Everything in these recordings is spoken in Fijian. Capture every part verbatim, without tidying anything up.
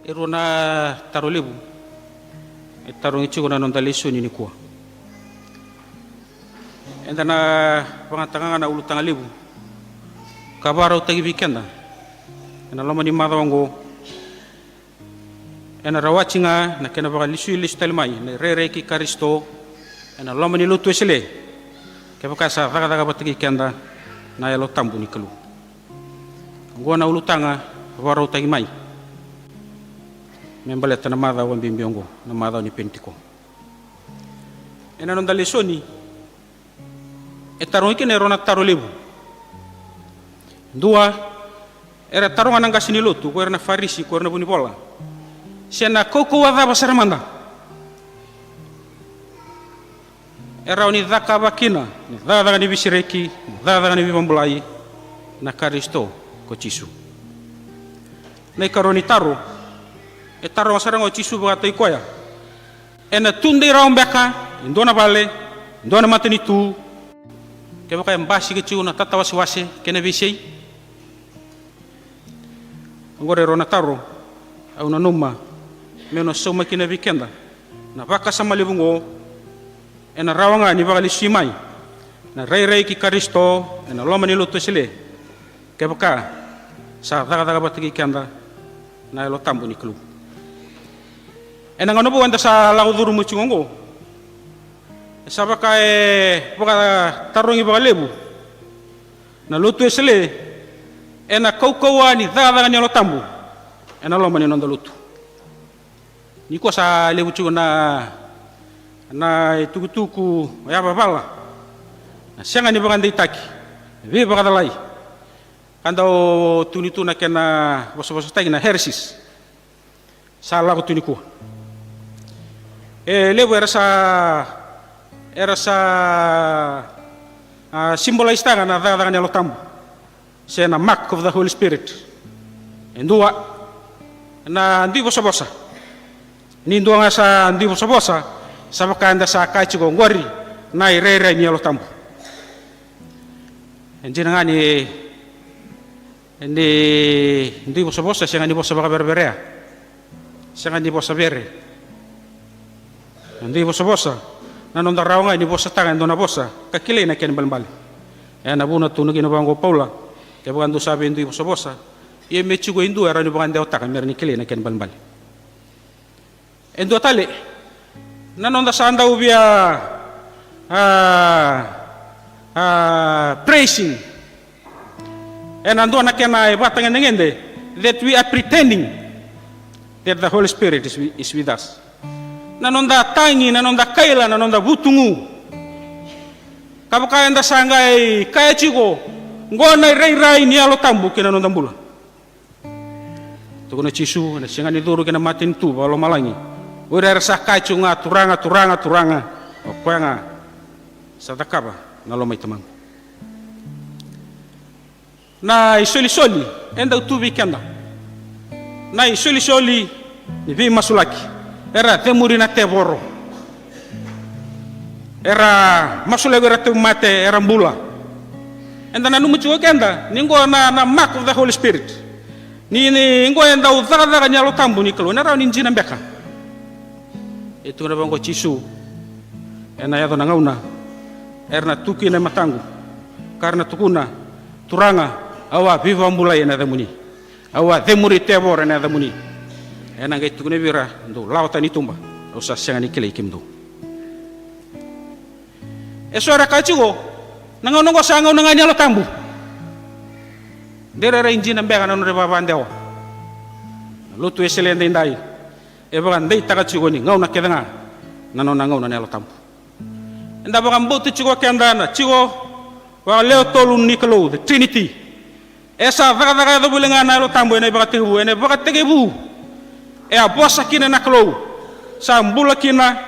E rua na taro levu e tarogi tiko na noda lesoni nikua. Eda na vagataka ga na ulutaga levu ka vakarautaki vei keda ena loma ni macawa oqo. Ena rawati ga na kena vakalesui lesu tale mai na irairai kei Karisito ena loma ni lotu Wesele, kevaka sa cakacaka vata kei keda na Yalo Tabu ni Kalou. Oqo na ulutaga vakarautaki mai me baleta na macawa bibi oqo, na macawa ni Penitiko. Ena noda lesoni e tarogi kina e rua na taro levu. Dua, era taroga na qase ni lotu, ko ira na Farisi, ko ira na vunivola, se na kaukauwa cava sara mada e rawa ni cakava kina na cakacaka ni veisereki, na cakacaka ni veivakabulai na Karisito ko Jisu. Na ikarua ni taro, e taroga sara ga o Jisu vakataki koya, ena tudei rawa beka e dua na vale, e dua na matanitu, kevaka e basika tiko na tatawasewase kei na veisei? Oqori e rua na taro au nanuma meu na sauma kina vei keda na vakasama levu oqo. Ena rawa ga ni vakalesui mai na irairai kei Karisito ena loma ni lotu Wesele, kevaka sa cakacaka vata kei keda na Yalo Tabu ni Kalou. Ena gauna vou eda sa lako curuma tiko oqo, e sa vaka e vakatarogi vakalevu na lotu Wesele ena kaukauwa ni cakacaka ni Yalo Tabu ena loma ni noda lotu. Nikua sa levu tiko na, na itukutuku yavavala, na sega ni vakadeitaki, na veivakacalai, ka dau tukuni tu na kena vosavosataki na heresies. Sa lako tu nikua. E levu era sa, era sa, a, symbolise-taka na cakacaka ni Yalo Tabu, se na mark of the Holy Spirit. E dua, na dui vosavosa. Ni dua ga sa dui vosavosa, sa vaka eda sa kaya tiko oqori na irairai ni Yalo Tabu. E dina ga ni, ni dui vosavosa sega ni vosa vakavereverea, sega ni vosa vere. Na dui vosavosa, na noda rawa ga ni vosataka e dua na vosa ka kilai na kena ibalebale. Ena vuna tukuna kina vaqo o Paula, kevaka dou sa via dui vosavosa, ia me tiko e dua e rawa ni vakadewataka me rawa ni kilai na kena ibalebale. E dua tale, na noda sa dau via, a, a, praising ena dua na kena ivakatagedegede, that we are pretending that the Holy Spirit is wi-, is with us. Na noda tagi, na noda kaila, na noda vutugu, ka vaka eda sa qai kaya tiko, oqo na irairai ni Yalo Tabu ki na noda bula. Tukuna o Jisu, ena sega ni curu ki na matanitu vakalomalagi o ira era sa kaya tiko ga, Turaga, Turaga, Turaga, o koya ga sa cakava na loma i Tamaqu. Na isolisoli e dau tu vei keda, na isolisoli ni veimasulaki, era cemuri na tevoro. Era masulaki ira tauvimate, era bula. Eda nanuma tiko keda ni qo na, na mark of the Holy Spirit. Ni, ni qo e dau cakacaka ni Yalo Tabu ni Kalou, ena rawa ni dina beka. E tukuna vaqo o Jisu, ena yaco na gauna era na tu kina e mataqu ka ra na tukuna, Turaga, au a veivakabulai ena yacamuni. Au a cemuri tevoro ena yacamuni. Ena qai tukuna vei ira, dou lako tani i tuba, au sa sega ni kilai kemudou. Eso era kaya tiko, na gauna oqo sa gauna ga ni Yalo Tabu. De rairai dina beka na nodra ivakadewa. Na lotu Wesele edaidai e vakadeitaka tiko ni gauna kece ga na nona gauna na Yalo Tabu. Eda vakabauta tiko keda na tiko vakalewe tolu ni Kalou, the Trinity. E sa cakacaka yaco voli ga na Yalo Tabu ena ivakatekivu, ena ivakatekivu e a vosa kina na Kalou. Sa bula kina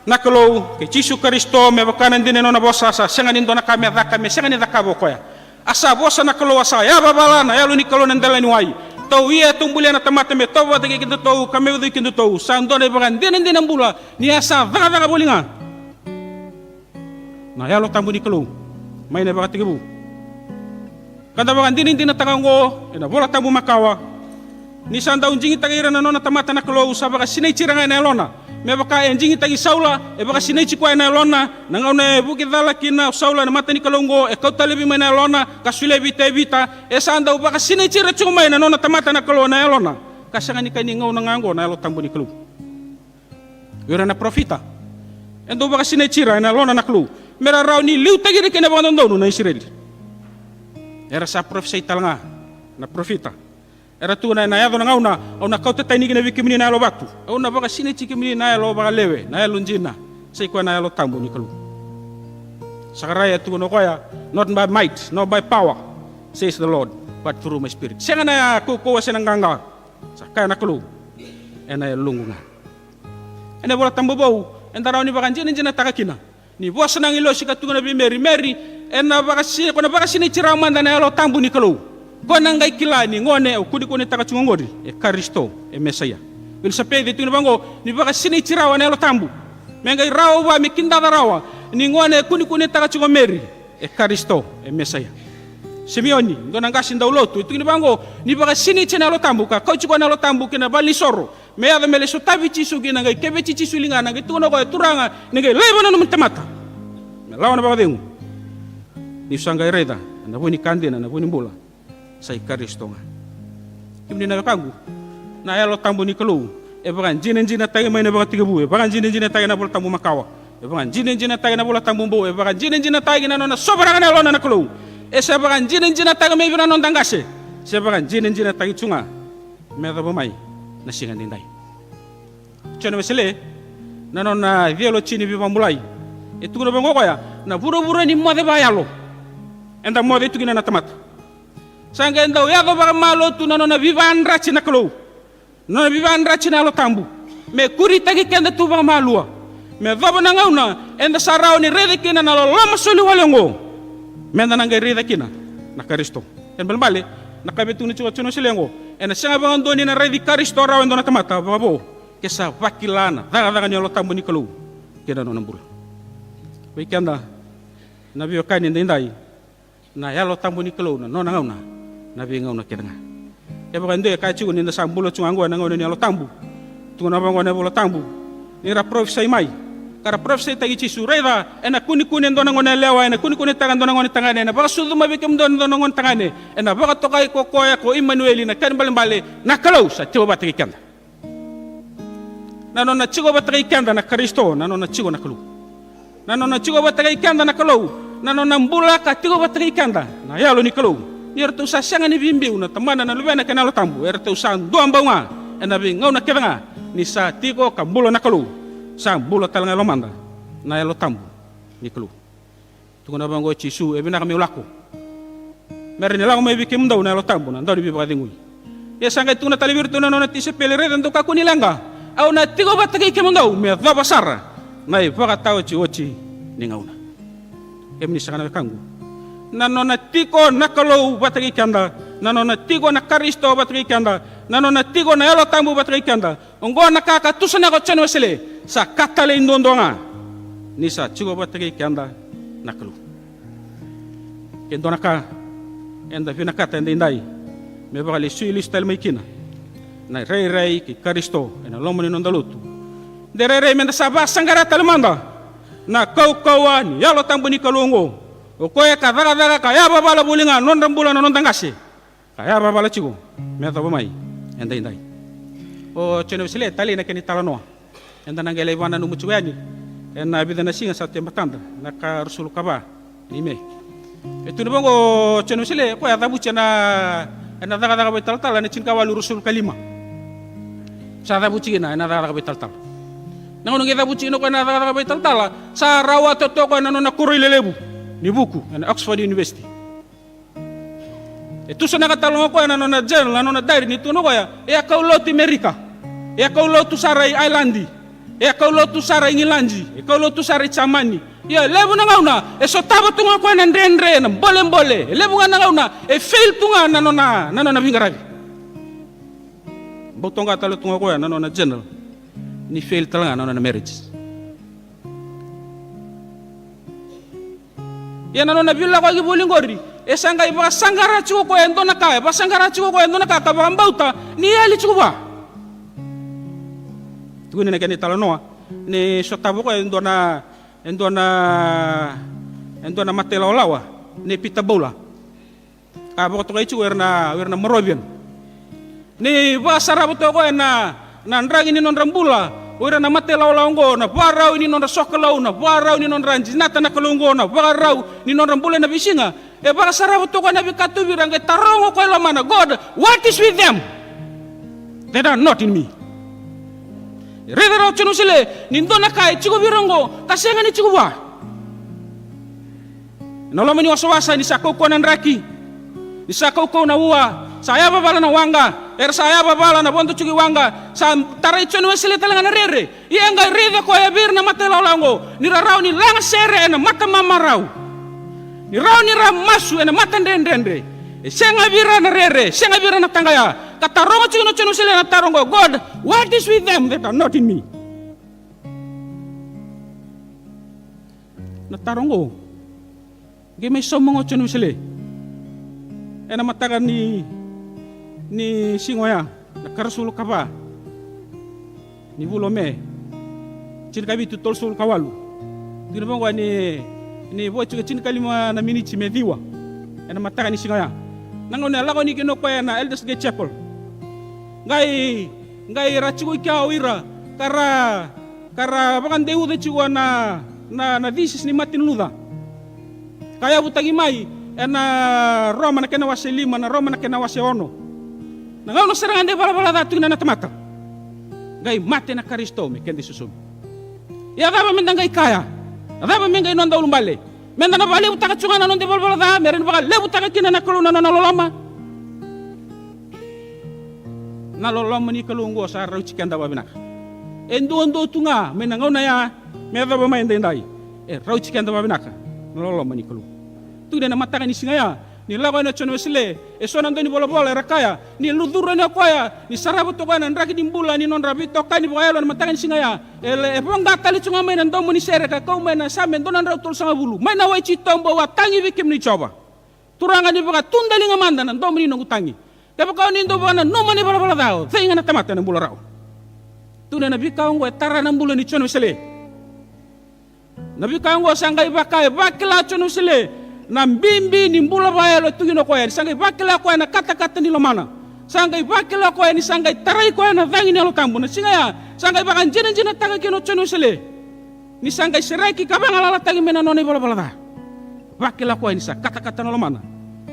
na Kalou kei Jisu Karisito, me vaka na dina ni nona vosa, sa sega ni dua na ka me caka me sega ni cakava o koya. A sa vosa na Kalou, a sa yavavala na Yalo ni Kalou ena dela ni wai. Tou ia, tou bulia na tamata me tovo vata kei kedatou ka me ucui kedatou. Sa dua na ivakadinadina bula ni a sa cakacaka voli ga na Yalo Tabu ni Kalou mai na ivakatekivu. Ka da vakadinadinataka oqo ena Vola Tabu makawa, Ni sa dau digitaki ira na nona tamata na Kalou, sa vakasinaiti ira ga ena yalona. Me vaka e digitaki Saula, e vakasinaiti koya ena yalona. Na gauna e vuki cala kina o Saula ena mata ni Kalou oqo, e kauta laivi mai na yalona ka solia vei Tevita. E sa dau vakasinaiti ira tiko mai na nona tamata na Kalou ena yalona. Ka sega ni ka ni gauna ga oqo na Yalo Tabu ni Kalou. O ira na parofita, e dau vakasinaiti ira ena yalona na Kalou me ra rawa ni liutaki ira kina vakadodonu na Isireli. Era sa parofisai tale ga na parofita. Era tukuna, ena yaco na gauna au na kauta tani kina vei kemuni na yalo vatu. Au na vakasinaiti kemuni na yalo vakalewe, na yalo dina. Sa i koya na Yalo Tabu ni Kalou. Sakaraia e tukuna o koya, "Not by might, not by power, says the Lord, but through my spirit." Sega na kaukauwa se na qaqa. Sa kaya na Kalou, ena yaloqu ga. Ena iVola Tabu Vou, eda rawa ni vakadinadinataka kina. Ni vosa na agilosi ka tukuna vei Meri, Meri, ena vakasi-, ko na vakasinaiti rawa mada na Yalo Tabu ni Kalou. Ko na qai kila ni gone au kunekunetaka tiko oqori, e Karisito, e Mesaia. Ilisapeci e tukuna vaqo, ni vakasinaiti rawa na Yalo Tabu. Me qai rawa vua me kidaca rawa ni gone e kunekunetaka tiko o Meri, e Karisito, e Mesaia. Simioni, dua na qase dau lotu, e tukuni vaqo, ni vakasinaiti na Yalo Tabu, ka kauti koya na Yalo Tabu ki na valenisoro. Me yaco me lai sotavi Jisu kina, qai keveti Jisu i ligana, qai tukuna o koya, Turaga, ni qai laiva na nomuni tamata me lawa na vakacegu. Niu sa qai raica ena vu ni ka dina, na vu ni bula, sa i Karisito ga. Kemuni na wekaqu, na Yalo Tabu ni Kalou e vakadinadinataki mai na Vakatekivu, e vakadinadinataki na Vola Tabu Makawa, e vakadinadinataki na Vola Tabu Bou, e vakadinadinataki na nona sovaraka na yalona na Kalou. E se vakadinadinataki mai vei ira na noda qase, se vakadinadinataki tu ga me yacova mai na siga daidai. Jone Wesele, na nona theology ni veivakabulai, e tukuna vaqo o koya, na vuravura ni moce vakayalo eda moce tu kina na tamata. Sa qai dau yaco vakamalua tu na nona veivayadrati na Kalou, na nona veivayadrati na Yalo Tabu, me kuritaki keda tu vakamalua, me yacova na gauna eda sa rawa ni raica kina na loloma soli wale oqo, meda na qai raica kina na Karisito. Kena ibalebale, na ka e tukuna tiko o Jone Wesele oqo, ena sega vakadua ni na raici Karisito rawa e dua na tamata vakavo ke sa vakila na cakacaka ni Yalo Tabu ni Kalou kei na nona bula. Vei keda na veiwekani edaidai, na Yalo Tabu ni Kalou na nona gauna, na veigauna kece ga. Kevaka e dua e kaya tiko ni da sa bula tu ga oqo ena gauna ni Yalo Tabu, tukuna vaqo na iVola Tabu, ni ra parofisai mai ka ra parofisaitaki Jisu, raica, ena kunekune e dua na gone yalewa, ena kunekunetaka e dua na gone tagane, ena vakasucu mai vei kemudou e dua na gone tagane, ena vakatokai ko koya ko Imanueli, na kena ibalebale na Kalou sa tiko vata kei keda. Na nona tiko vata kei keda na Karisito, na nona tiko na Kalou. Na nona tiko vata kei keda na Kalou, na nona bula ka tiko vata kei keda na Yalo ni Kalou. Ni ratou sa sega ni veibiu na Tamana, na Luvena kei na Yalo Tabu, eratou sa dua bau ga ena veigauna kece ga. Ni sa tiko ka bula na Kalou, sa bula tale ga e lomada na Yalo Tabu ni Kalou. Tukuna vaqo o Jisu, e vinaka meu lako, me rawa ni lako mai vei kemudou na Yalo Tabu, na Dauniveivakacegui. Ia sa qai tukuna tale vei iratou na nona tisaipeli, raica, dou kakua ni leqa, au na tiko vata kei kemudou me yacova sara na ivakataotioti ni gauna. Kemuni saka na wekaqu, na nona tiko na Kalou vata kei keda, na nona tiko na Karisito vata kei keda, na nona tiko na Yalo Tabu vata kei keda, oqo na ka ka tusanaka o Jone Wesele, sa ka talei duadua ga ni sa tiko vata kei keda na Kalou. Ke dua na ka eda vinakata edaidai me vakalesui lesu tale mai kina, na irairai kei Karisito ena loma ni noda lotu. De rairai meda sa vakasaqara tale mada na kaukauwa ni Yalo Tabu ni Kalou oqo, o koya ka cakacaka ka yavavala voli ga na nodra bula na noda qase, ka yavavala tiko me yacova mai edaidai. O Jone Wesele e talei na kena italanoa. Eda na qai lai vakananuma tiko yani ena vica na siga sa tu e matada, na ka ruasagavulu ka va ni Me. E tukuna vaqo o Jone Wesele, o koya a cavuti ena, ena cakacaka vakaitalatala ena tinikawalu ruasagavulu ka lima. Sa cavuti kina ena cakacaka vakaitalatala. Na gauna qai cavuti kina o koya na cakacaka vakaitalatala, sa rawata toka o koya na nona koroi lelevu ni vuku ena Oxford University. E tusanaka tale ga o koya na nona journal, na nona diary, ni tukuna o koya, e a kau lotu i Merika, e a kau lotu sara i Ailadi, e a kau lotu sara i Igiladi, e kau lotu sara i Jamani. Ia levu na gauna e sotava tu ga o koya na dredre, na bolebole. E levu ga na gauna e fail tu ga na nona, na nona veiqaravi. Bau toqa tale tu ga o koya na nona journal ni fail tale ga na nona marriage. Ia na nona veilakoyaki voli qori, e sa qai vakasaqara tiko o koya e dua na ka, e vakasaqara tiko o koya e dua na ka ka vakabauta ni yali tiko vua. Tukuni na kena italanoa ni sotava o koya e dua na, e dua na, e dua na matailawalawa nei Peter Bowler. Ka vakatokai tiko o ira na, o ira na Moravian. Ni vakasarava toka o koya na, na draki ni nodra bula o ira na matailawalawa oqo, na vakarau ni nodra sokalou, na vakarau ni nodra dinata na Kalou oqo, na vakarau ni nodra bula ena veisiga. E vakasarava toka o koya na veika tu vei ira, qai taroga o koya e lomana, "God, what is with them that are not in me?" Raica rawa, Jone Wesele, ni dua na ka e tiko vei ira oqo ka sega ni tiko vua. Ena loma ni wasawasa, ni sa kaukauwa na draki, ni sa kaukauwa na ua, sa yavavala na waqa, era sa yavavala na vodo tiko i waqa, sa tarai Jone Wesele tale ga na rere. Ia e qai raica o koya vei ira na matailawalawa oqo ni ra rawa ni lagasere ena matamamarau, ni rawa ni ra masu ena matadredredre. E sega vei ira na rere, sega vei ira na taqaya. Ka taroga tiko o Jone Wesele na taro oqo, "God, what is with them that are not in me?" Na taro oqo qai mai sauma ga o Jone Wesele ena mataka ni, ni siga oya, na karasagavulu ka va ni vula o Me, tinikavitu tolusagavulu ka walu. Tukuna vaqo ni, ni vo tiko tinikalima na miniti me ciwa ena mataka ni siga oya. Na gauna e lako yani kina o koya ena Elders Gate Chapel, qai, qai ra tiko i kea o ira ka ra, ka ra vakadeuca tiko na, na, na thesis ni mate ni luca ka yavutaki mai ena Roma na kena wase lima, na Roma na kena wase ono. Na gauna sara ga e dei valavala ca tu kina na tamata, qai mate na Karisito me keda isosomi. Ia cava meda qai kaya? A cava me qai noda ulubale? Meda na vakalevutaka tu ga na noda ivalavala ca me rawa ni vakalevutaka kina na Kalou na nona loloma? Na loloma ni Kalou oqo sa rauti keda vakavinaka. E duadua tu ga mai na gauna ya me yacova mai edaidai. E rauti keda vakavinaka na loloma ni Kalou. Tukuni ena mataka ni siga ya, ni lako yani o Jone Wesele, e so na dau ni volavola era kaya ni lucuru yani o koya, ni sarava toka o koya na draki ni bula ni nodra veitokani vakayalo ena mataka ni siga ya. E le, e voqa tale tu ga mai na domo ni sere ka kau mai na Same dua na drau tolusagavulu, mai na Wai Jitobu, au a tagi vei kemuni Jiova. Turaga, ni vakatudaliga mada na domo ni noqu tagi. Kevaka o ni dau vakananuma na ivalavala ca, o cei ga na tamata ena bula rawa? Tukuna na veika oqo e tara na bula nei Jone Wesele. Na veika oqo sa qai vaka e vakila o Jone Wesele na bibi ni bula vakayalo e tu kina o koya, ni sa qai vakila o koya na katakata ni lomana. Sa qai vakila o koya ni sa qai tarai koya na cagi ni Yalo Tabu. Na siga ya sa qai vakadinadinataka kina o Jone Wesele ni sa qai sereki ka vagalalataki mai na nona ivalavala ca. Vakila o koya ni sa katakata na lomana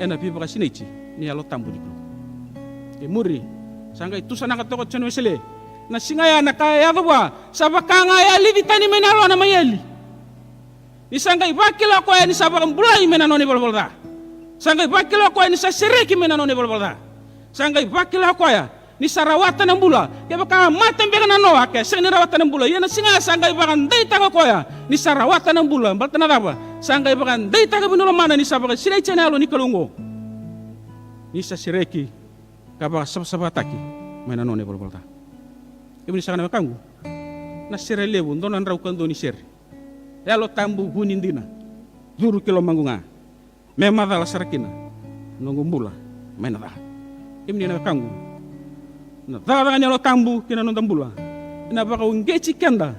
ena veivakasinaiti ni Yalo Tabu ni Kalou. E muri, sa qai tusanaka toka o Jone Wesele. Na siga ya na ka e yaco vua sa vaka ga e alici tani mai na yalona mai eli. Ni sa qai vakila o koya ni sa vakabulai mai na nona ivalavala ca. Sa qai vakila o koya ni sa sereki mai na nona ivalavala ca. Sa qai vakila o koya ni sa rawata na bula. Kevaka a mate beka na noa, ke sega ni rawata na bula. Ia na siga ya sa qai vakadeitaka o koya ni sa rawata na bula. Baleta na cava? Sa qai vakadeitaka vei na lomana ni sa vakasinaiti ena Yalo ni Kalou oqo, ni sa sereki ka vakasavasavataki mai na nona ivalavala ca. Kemuni saka na wekaqu, na sere levu, dua na drau ka dua ni sere. Yalo Tabu, vu ni dina, curu ki lomaqu ga, me macala sara kina na noqu bula mai na ca. Kemuni na wekaqu, na cakacaka ni Yalo Tabu ki na noda bula ena vakauqeti keda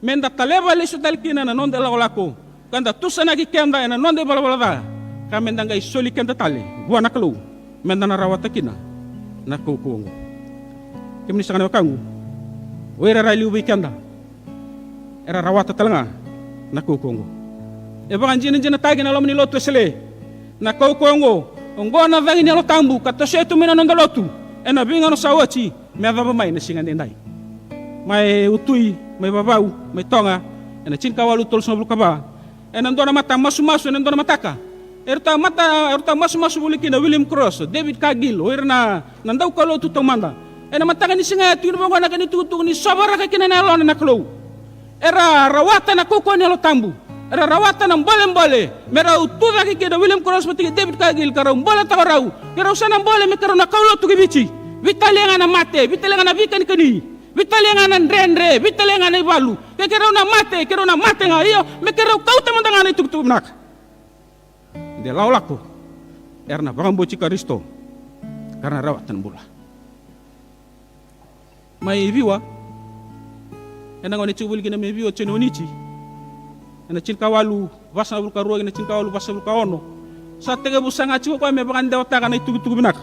meda taleva lesu tale kina na noda ilakolako, ka da tusanaki keda ena noda ivalavala ca, ka meda qai soli keda tale vua na Kalou meda na rawata kina na kaukauwa oqo. Kemuni saka na wekaqu, o ira era liu vei keda era rawata tale ga na kaukauwa oqo. E vakadinadinataki ena loma ni lotu Wesele na kaukauwa oqo. Oqo na cagi ni Yalo Tabu ka tosoya tu mai na noda lotu ena veigauna sa oti me yacova mai na siga edaidai. Mai Utui, mai Vavau, mai Toga, ena tinikawalu tolusagavulu ka va, ena dua na matamasumasu, ena dua na mataka, eratou a mata, eratou a masumasu voli kina o William Cross, o David Cargill, o ira na, na daukaulotu taumada. Ena mataka ni siga ya tukuni vaqo na kena itukutuku ni sovaraka kina na yalona na Kalou. Era rawata na kaukauwa ni Yalo Tabu. Era rawata na bolebole me rau tucake kina o William Cross vata kei David Cargill, ka rau boletaka o rau, ke rau sa na bole me keirau na kaulotu ki Viti. Veitalia ga na mate, veitalia ga na veikanikani, veitalia ga na dredre, veitalia ga na ivalu. Ke keirau na mate, keirau na mate ga, io, me keirau kauta mada ga na itukutuku vinaka. de lakolako, era na vakabauti Karisito ka ra na rawata na bula. Mai Viwa, ena gauna e tiko voli kina mai Viwa o Joni Oniti, ena tinikawalu vasagavulu ka rua kei na tinikawalu vasagavulu ka ono, sa tekivu saga tiko o koya me vakadewataka na itukutuku vinaka,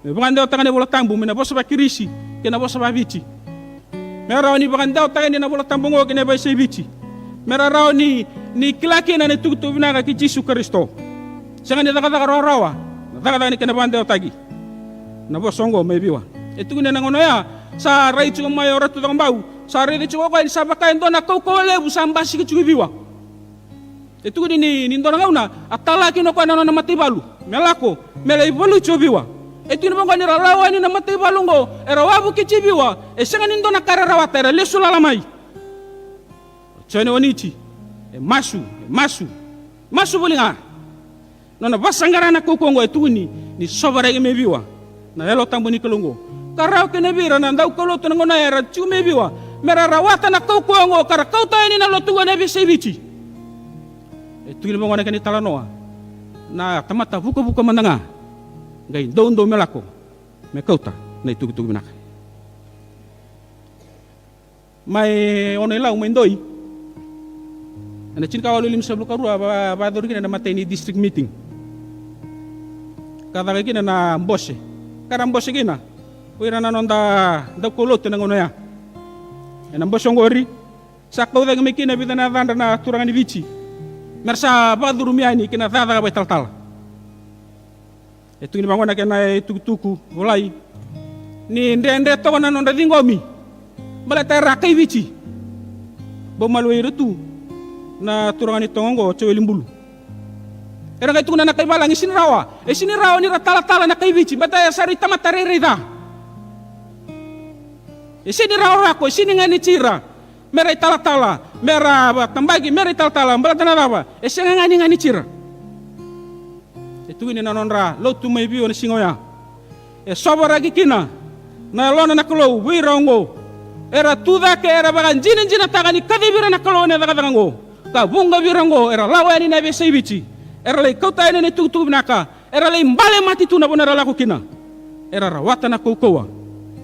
me vakadewataka na iVola Tabu mai na vosa vaKirisi kei na vosa vaViti. Me rawa ni vakadewataka yani na iVola Tabu oqo ki na veiyasai Viti, me ra rawa ni, ni kila kina na itukutuku vinaka kei Jisu Karisito. Sega ni cakacaka rawarawa na cakacaka ni kena vakadewataki na vosa oqo mai Viwa. E tukuni ena gauna oya, sa rai tiko mai o Ratu Cakobau, sa raica tiko o koya ni sa vaka e dua na kaukauwa levu sa basika tiko i Viwa. E tukuni ni, ni dua na gauna a tala kina o koya na nona mataivalu me lako me lai valuti o Viwa. E tukuni vaqo ni ra lawa yani na mataivalu oqo, era wavokiti i Viwa, e sega ni dua na ka era rawata, era lesu lala mai. O Joni Oniti e masu, e masu, masu voli ga. Nona vasaqara na kaukauwa oqo, e tukuni ni sovaraki mai Viwa na Yalo Tabu ni Kalou oqo, ka rawa kina vei ira na daukaulotu na gauna ya era tiko mai Viwa me ra rawata na kaukauwa oqo ka ra kauta yani na lotu oqo ena veiyasai Viti. E tukuni vaqo na kena italanoa, na tamata vukavuka mada ga qai doudou me lako me kauta na itukutuku vinaka. Mai Ono-i-Lau mai Doi, ena tinikawalu limasagavulu ka rua, va, vakayacori kina na imatai ni district meeting ka caka kina na bose, ka ra bose kina o ira na noda daukaulotu ena gauna oya. Ena bose oqori sa kau cake mai kina e vica na yacadra na turaga ni Viti me ra sa vakacurumi yani ki na cakacaka vakaitalatala. E tukuni vaqo na kena itukutuku volai ni dredre toka na nodra ciqomi baleta era kai Viti. Bau maliwai ira tu na turaga ni Toga oqo, o Joeli Bulu. Era qai tukuna na kai valagi, e sega ni rawa, e sega ni rawa ni ra talatala na kai Viti baleta era sa rui tamata rairai ca. E sega ni rawa, rako, e sega ni ganiti ira me ra italatala, me ra, a, tabaki me ra italatala. Baleta na cava? E sega ga ni ganiti ira. E tukuni na nodra lotu mai Viwa na siga oya, e sovaraki kina na Yalona na Kalou vei ira oqo. Era tu cake, era vakajinajinataka ni kacivi ira na Kalou ena cakacaka oqo, ka vuqa vei ira oqo era lawa yani na veiyasai Viti, era lai kauta yani na itukutuku vinaka, era lai bale mati tu na vanua era lako kina. Era rawata na kaukauwa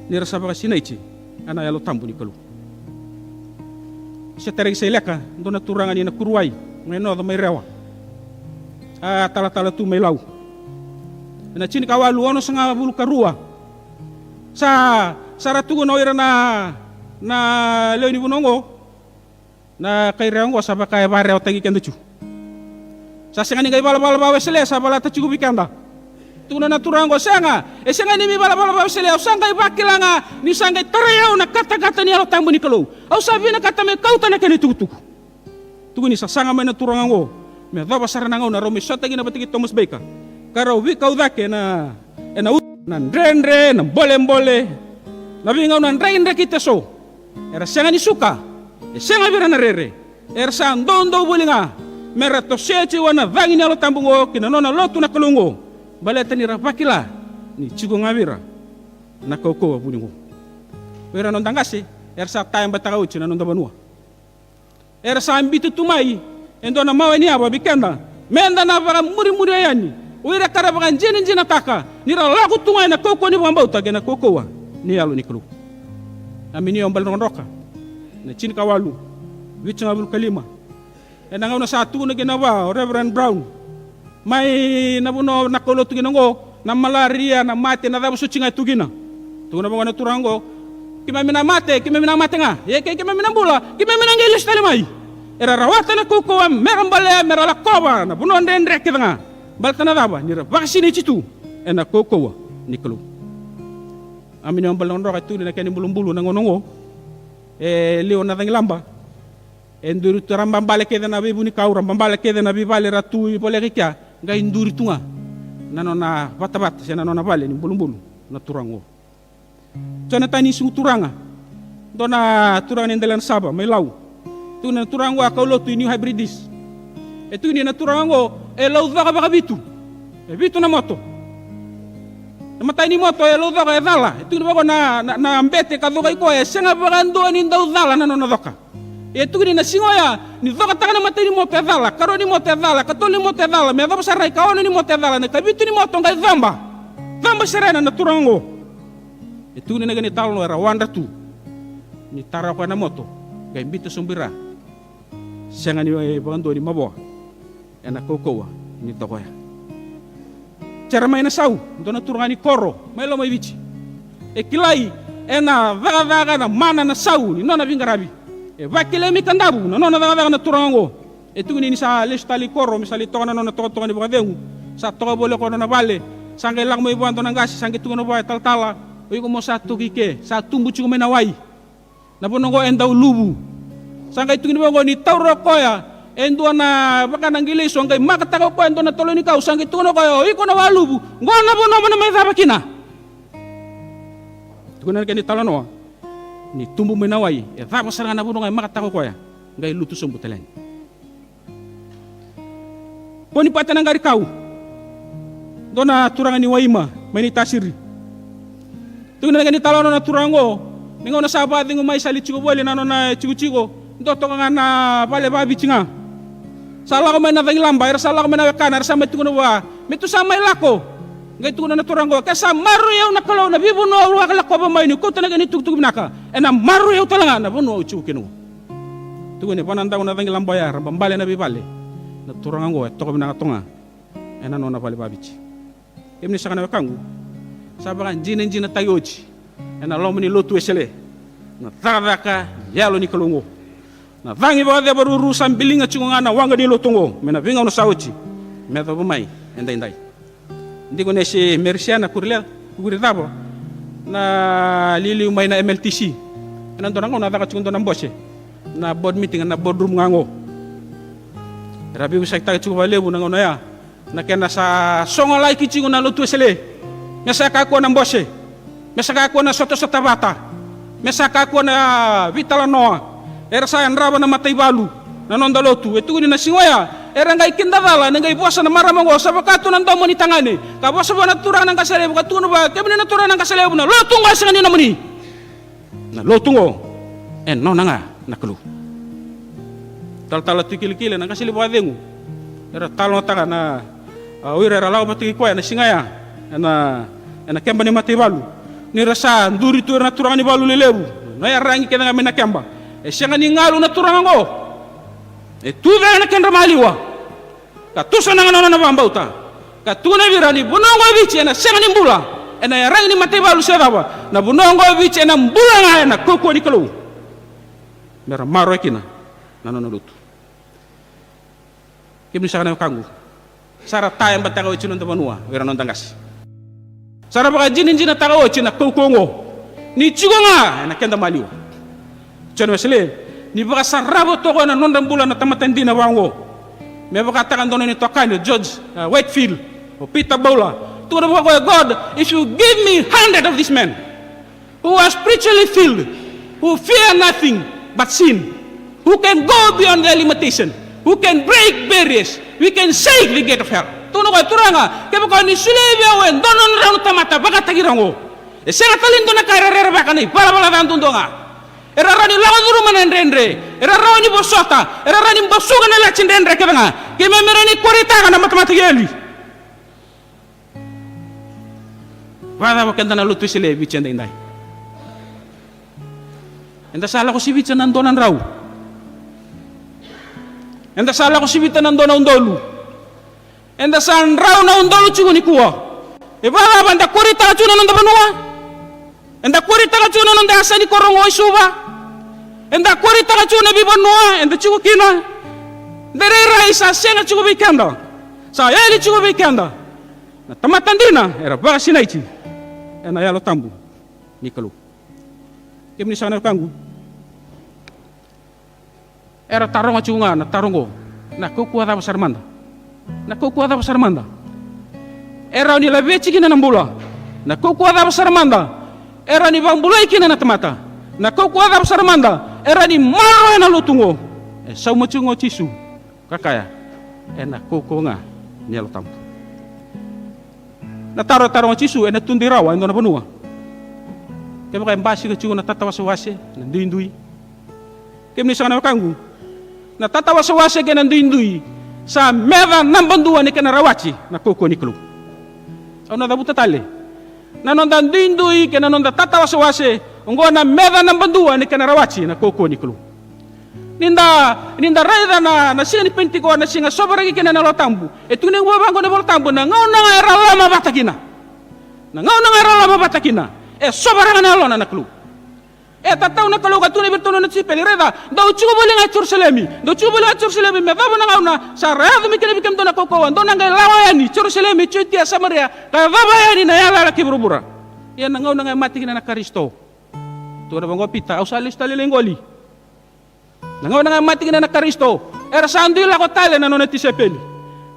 ni ra sa vakasinaiti ena Yalo Tabu ni Kalou. Setareki Saileka, dua na turaga ni Nakuruwai, mai Noco, mai Rewa, a talatala tu mai Lau. Ena tinikawalu onosagavulu ka rua, sa, sa ra tukuna o ira na, na lewe ni vanua oqo, na kai Rewa oqo sa vaka e vakarewataki keda tu. Sa sega ni qai valavala vakaWesele, sa valata tiko vei keda. Tukuna na turaga oqo, sega, e sega ni mai valavala vakaWesele, au sa qai vakila ga ni sa qai tarai au na katakata ni Yalo Tabu ni Kalou. Au sa vinakata me kauta na kena itukutuku. Tukuni sa saga mai na turaga oqo me yacova sara na gauna rau mai sota kina vata kei Thomas Baker, ka rau veikau cake ena, ena u-, na dredre, na bolebole, na veigauna draki, drakita eso. Era sega ni suka, e sega vei ira na rere. Era sa doudou voli ga me ra tosoya tiko na cagi ni Yalo Tabu oqo kei na nona lotu na Kalou oqo, baleta ni ra vakila ni tiko ga vei ira na kaukauwa vuni oqo. O ira na noda qase era sa tayabataka oti na noda vanua. Era sa biuta tu mai e dua na mawe ni yava vei keda meda na vakamurimuria yani o ira ka ra vakajinajinataka ni ra lako tu ga ena kaukauwa ni vakabauta kei na kaukauwa ni Yalo ni Kalou. Aminio Balerokodroka, na tinikawalu vitusagavulu ka lima. Ena gauna sa tukuna kina vua o Reverend Brown mai na vanua na kaulotu kina oqo, na malaria, na mate, na cava soti ga e tu kina. Tukuna vaqo na turaga oqo, keimami na mate, keimami na mate ga. Ia ke keimami na bula, keimami na qai lesu tale mai. Era rawata na kaukauwa me ra bale, me ra lakova na vanua dredre kece ga. Baleta na cava? Ni ra vakasinaiti tu ena kaukauwa ni Kalou. Aminio Balerokodroka, e tukuni na kena ibulubulu na gauna oqo, e liwa na cagilaba. E duri tu, ra babale kece na veivunikau, ra babale kece na veivale, ra tu i voleka i kea, qai duri tu ga na nona vatavata se na nona vale ni bulubulu na turaga oqo. Jonatani Suguturaga, dua na turaga ni Delainasava mai Lau. Tukuni na turaga oqo a kaulotu i New Hebrides. E tukuni na turaga oqo e laucoka vakavitu. E vitu na moto. Na imatai ni moto e laucoka, e cala. E tukuni vaqo na, na, na bete ka coka i koya, e sega vakadua ni dau cala na nona coka. E tukuni na siga oya ni cokataka na imatai ni moto e cala, karua ni moto e cala, katolu ni moto e cala, me yacova sara na ikaono ni moto e cala, na ikavitu ni moto qai coba. Coba sara yani na turaga oqo. E tukuni na kena italanoa era wadra tu ni tara o koya na moto, qai biuta sobu i ra. Sega ni vakadua ni mavoa ena kaukauwa ni toka oya. Jeremaia Nasau, dua na turaga ni koro mai Lomaiviti. E kilai ena cakacaka, na mana, na sau ni nona veiqaravi. E vakilai mai Kadavu na nona cakacaka na turaga oqo. E tukuni ni sa lesu tale i koro me sa lai toka na nona tokatoka ni vakacegu. Sa toka voli o koya na nona vale. Sa qai lako mai vua e dua na qase, sa qai tukuna vua, e talatala, o iko mo sa toki i ke, sa tubu tiko mai na wai. Na vanua oqo e dau luvu. Sa qai tukuni vaqo ni taura o koya e dua na vaka na qilaiso, qai makataka o koya e dua na tolo ni kau, sa qai tukuna o koya, o iko na waluvu, qo na vanua mo na mai cava kina. Tukuna na kena italanoa ni tubu mai na wai, e cava sara ga na vanua ga e makataka o koya, qai lutu sobu tale yani. Ponipata na Qarikau, dua na turaga ni Waima mai Naitasiri. Tukuna na kena italanoa na turaga oqo, ni gauna sa vakacegu mai, sa lai tiko voli na nona itikotiko, dua toka ga na vale vakaviti ga. Sa lako mai na cagilaba, era sa lako mai na wekana, era sa mai tukuna vua, me tu sa mai lako. Qai tukuna na turaga oqo, ke sa maroroi au na Kalou na veivanua au a lakova mai niu kauta na kena itukutuku vinaka, ena maroroi au tale ga na vanua au tiko kina oqo. Tukuni, vanadau na cagilaba oya, ra babale na veivale. Na turaga oqo e toka vinaka toka ga ena nona vale vakaviti. Kemuni saka na wekaqu, sa vakajinajinataki oti ena loma ni lotu Wesele na cakacaka yalo ni Kalou oqo. Na cagi vakaceva ruru sa biliga tiko ga na waqa ni lotu oqo mai na veigauna sa oti me yacova mai edaidai. Dikoni se Merisiana Kuricava, na liuliu mai na M L T C. Ena dua na gauna a caka tiko dua na bose na board meeting ena boardroom ga oqo. Era veivosakitaka tiko vakalevu na gauna oya na kena sa sogolaki tiko na lotu Wesele. Me sa kakua na bose, me sa kakua na sotasota vata, me sa kakua na veitalanoa. Era sa yadrava na mataivalu na noda lotu. E tukuni na siga oya era qai kidacala, na qai vosa na marama oqo, sa vaka tu na domo ni tagane, ka vosa vua na turaga na qase levu ka tukuna vua, kemuni na turaga na qase levu, na lotu oqo e sega ni nomuni. Na lotu oqo e nona ga na Kalou. Talatala Tui Kilikili, na qase levu vakacegu, era talanoataka na, a, o ira era lako vata kei koya na siga ya ena, ena keba ni mataivalu, ni ra sa duri tu ira na turaga ni valu lelevu, na iyaragi kece ga mai na keba. E sega ni galu na turaga oqo. E tu cake na kedra maliwa ka tusa na nona vakabauta, ka tukuna vei ira ni vanua oqo e Viti ena sega ni bula ena iyaragi ni mataivalu se cava. Na vanua oqo e Viti ena bula ga ena kaukauwa ni Kalou, me ra maroroya kina na nona lotu. Kemuni saka na wekaqu, sa ra tayabataka oti na noda vanua o ira na noda qase. Sa ra vakajinajinataka oti na kaukauwa oqo ni tiko ga ena keda maliwa. John Wesley, ni vakasarava toka na nodra bula na tamata dina vaqo, me vakataka dua na itokani o George, uh, Whitefield, o Peter Bowler. Tukuna vaqo, God, if you give me hundred of these men who are spiritually filled, who fear nothing but sin, who can go beyond their limitation, who can break barriers, we can shake the gate of hell. Tukuna o koya, Turaga, kevaka o ni solia vei au e dua na drau na tamata vakataki ira oqo, e sega tale ni dua na ka era rerevaka, na ivalavala ca duadua ga. Era rawa ni lako curuma na dredre, era rawa ni vosota, era rawa ni basuka na lati dredre kece ga, keimami rawa ni koritaka na matamata keli. Vakacava keda na lotu Wesele e Viti edaidai? Eda sa lako sivita na dua na drau. Eda sa lako sivita na dua na udolu. Eda sa drau na udolu tiko nikua. E vakacava eda koritaka tiko na noda vanua? Eda koritaka tiko na noda yasa ni koro oqo i Suva? Eda koritaka tiko na veivanua eda tiko kina? Da rairai sa sega tiko vei keda, sa yali tiko vei keda. Na tamata dina era vakasinaiti ena Yalo Tabu ni Kalou. Kemuni saka na wekaqu, era taroga tiko ga na taro oqo, na kaukauwa cava sara mada? Na kaukauwa cava sara mada e rawa ni laveti kina na bula? Na kaukauwa cava sara mada e rawa ni vakabulai kina na tamata? Na kaukauwa cava sara mada e rawa ni maroroya na lotu oqo? E sauma tiko ga o Jisu ka kaya, ena kaukauwa ga ni Yalo Tabu. Na taro e taroga o Jisu, ena tudei rawa e dua na vanua? Kevaka e basika tiko na tatawasewase, na duidui, Kemuni saka na wekaqu, na tatawasewase kei na duidui sa meca naba dua ni kena rawati na kaukauwa ni Kalou. Au na cavuta tale. Na noda duidui kei na noda tatawasewase, oqo na meca naba dua ni kena rawati na kaukauwa ni Kalou. Ni da, ni da raica na, na siga ni Penitiko, na siga sovaraki kina na Yalo Tabu. E tukuni vua vaqo na iVola Tabu, na gauna ga era lama vata kina. Na gauna ga era lama vata kina, e sovaraka na yalona na Kalou. E tatau na Kalou ka tukuna vei iratou na nona tisaipeli, raica, dou tiko voli ga e Jerusalemi. Dou tiko voli ga e Jerusalemi me yacova na gauna sa ra yaco mai kina vei kemudou na kaukauwa, dou na qai lawa yani Jerusalemi, Jutia, Samaria, ka yacova yani na yalayala kei vuravura. Ia na gauna ga e mate kina na Karisito, tukuna vaqo o Pita, au sa lesu tale lai qoli. Na gauna ga e mate kina na Karisito, era sa dui lako tale na nona tisaipeli.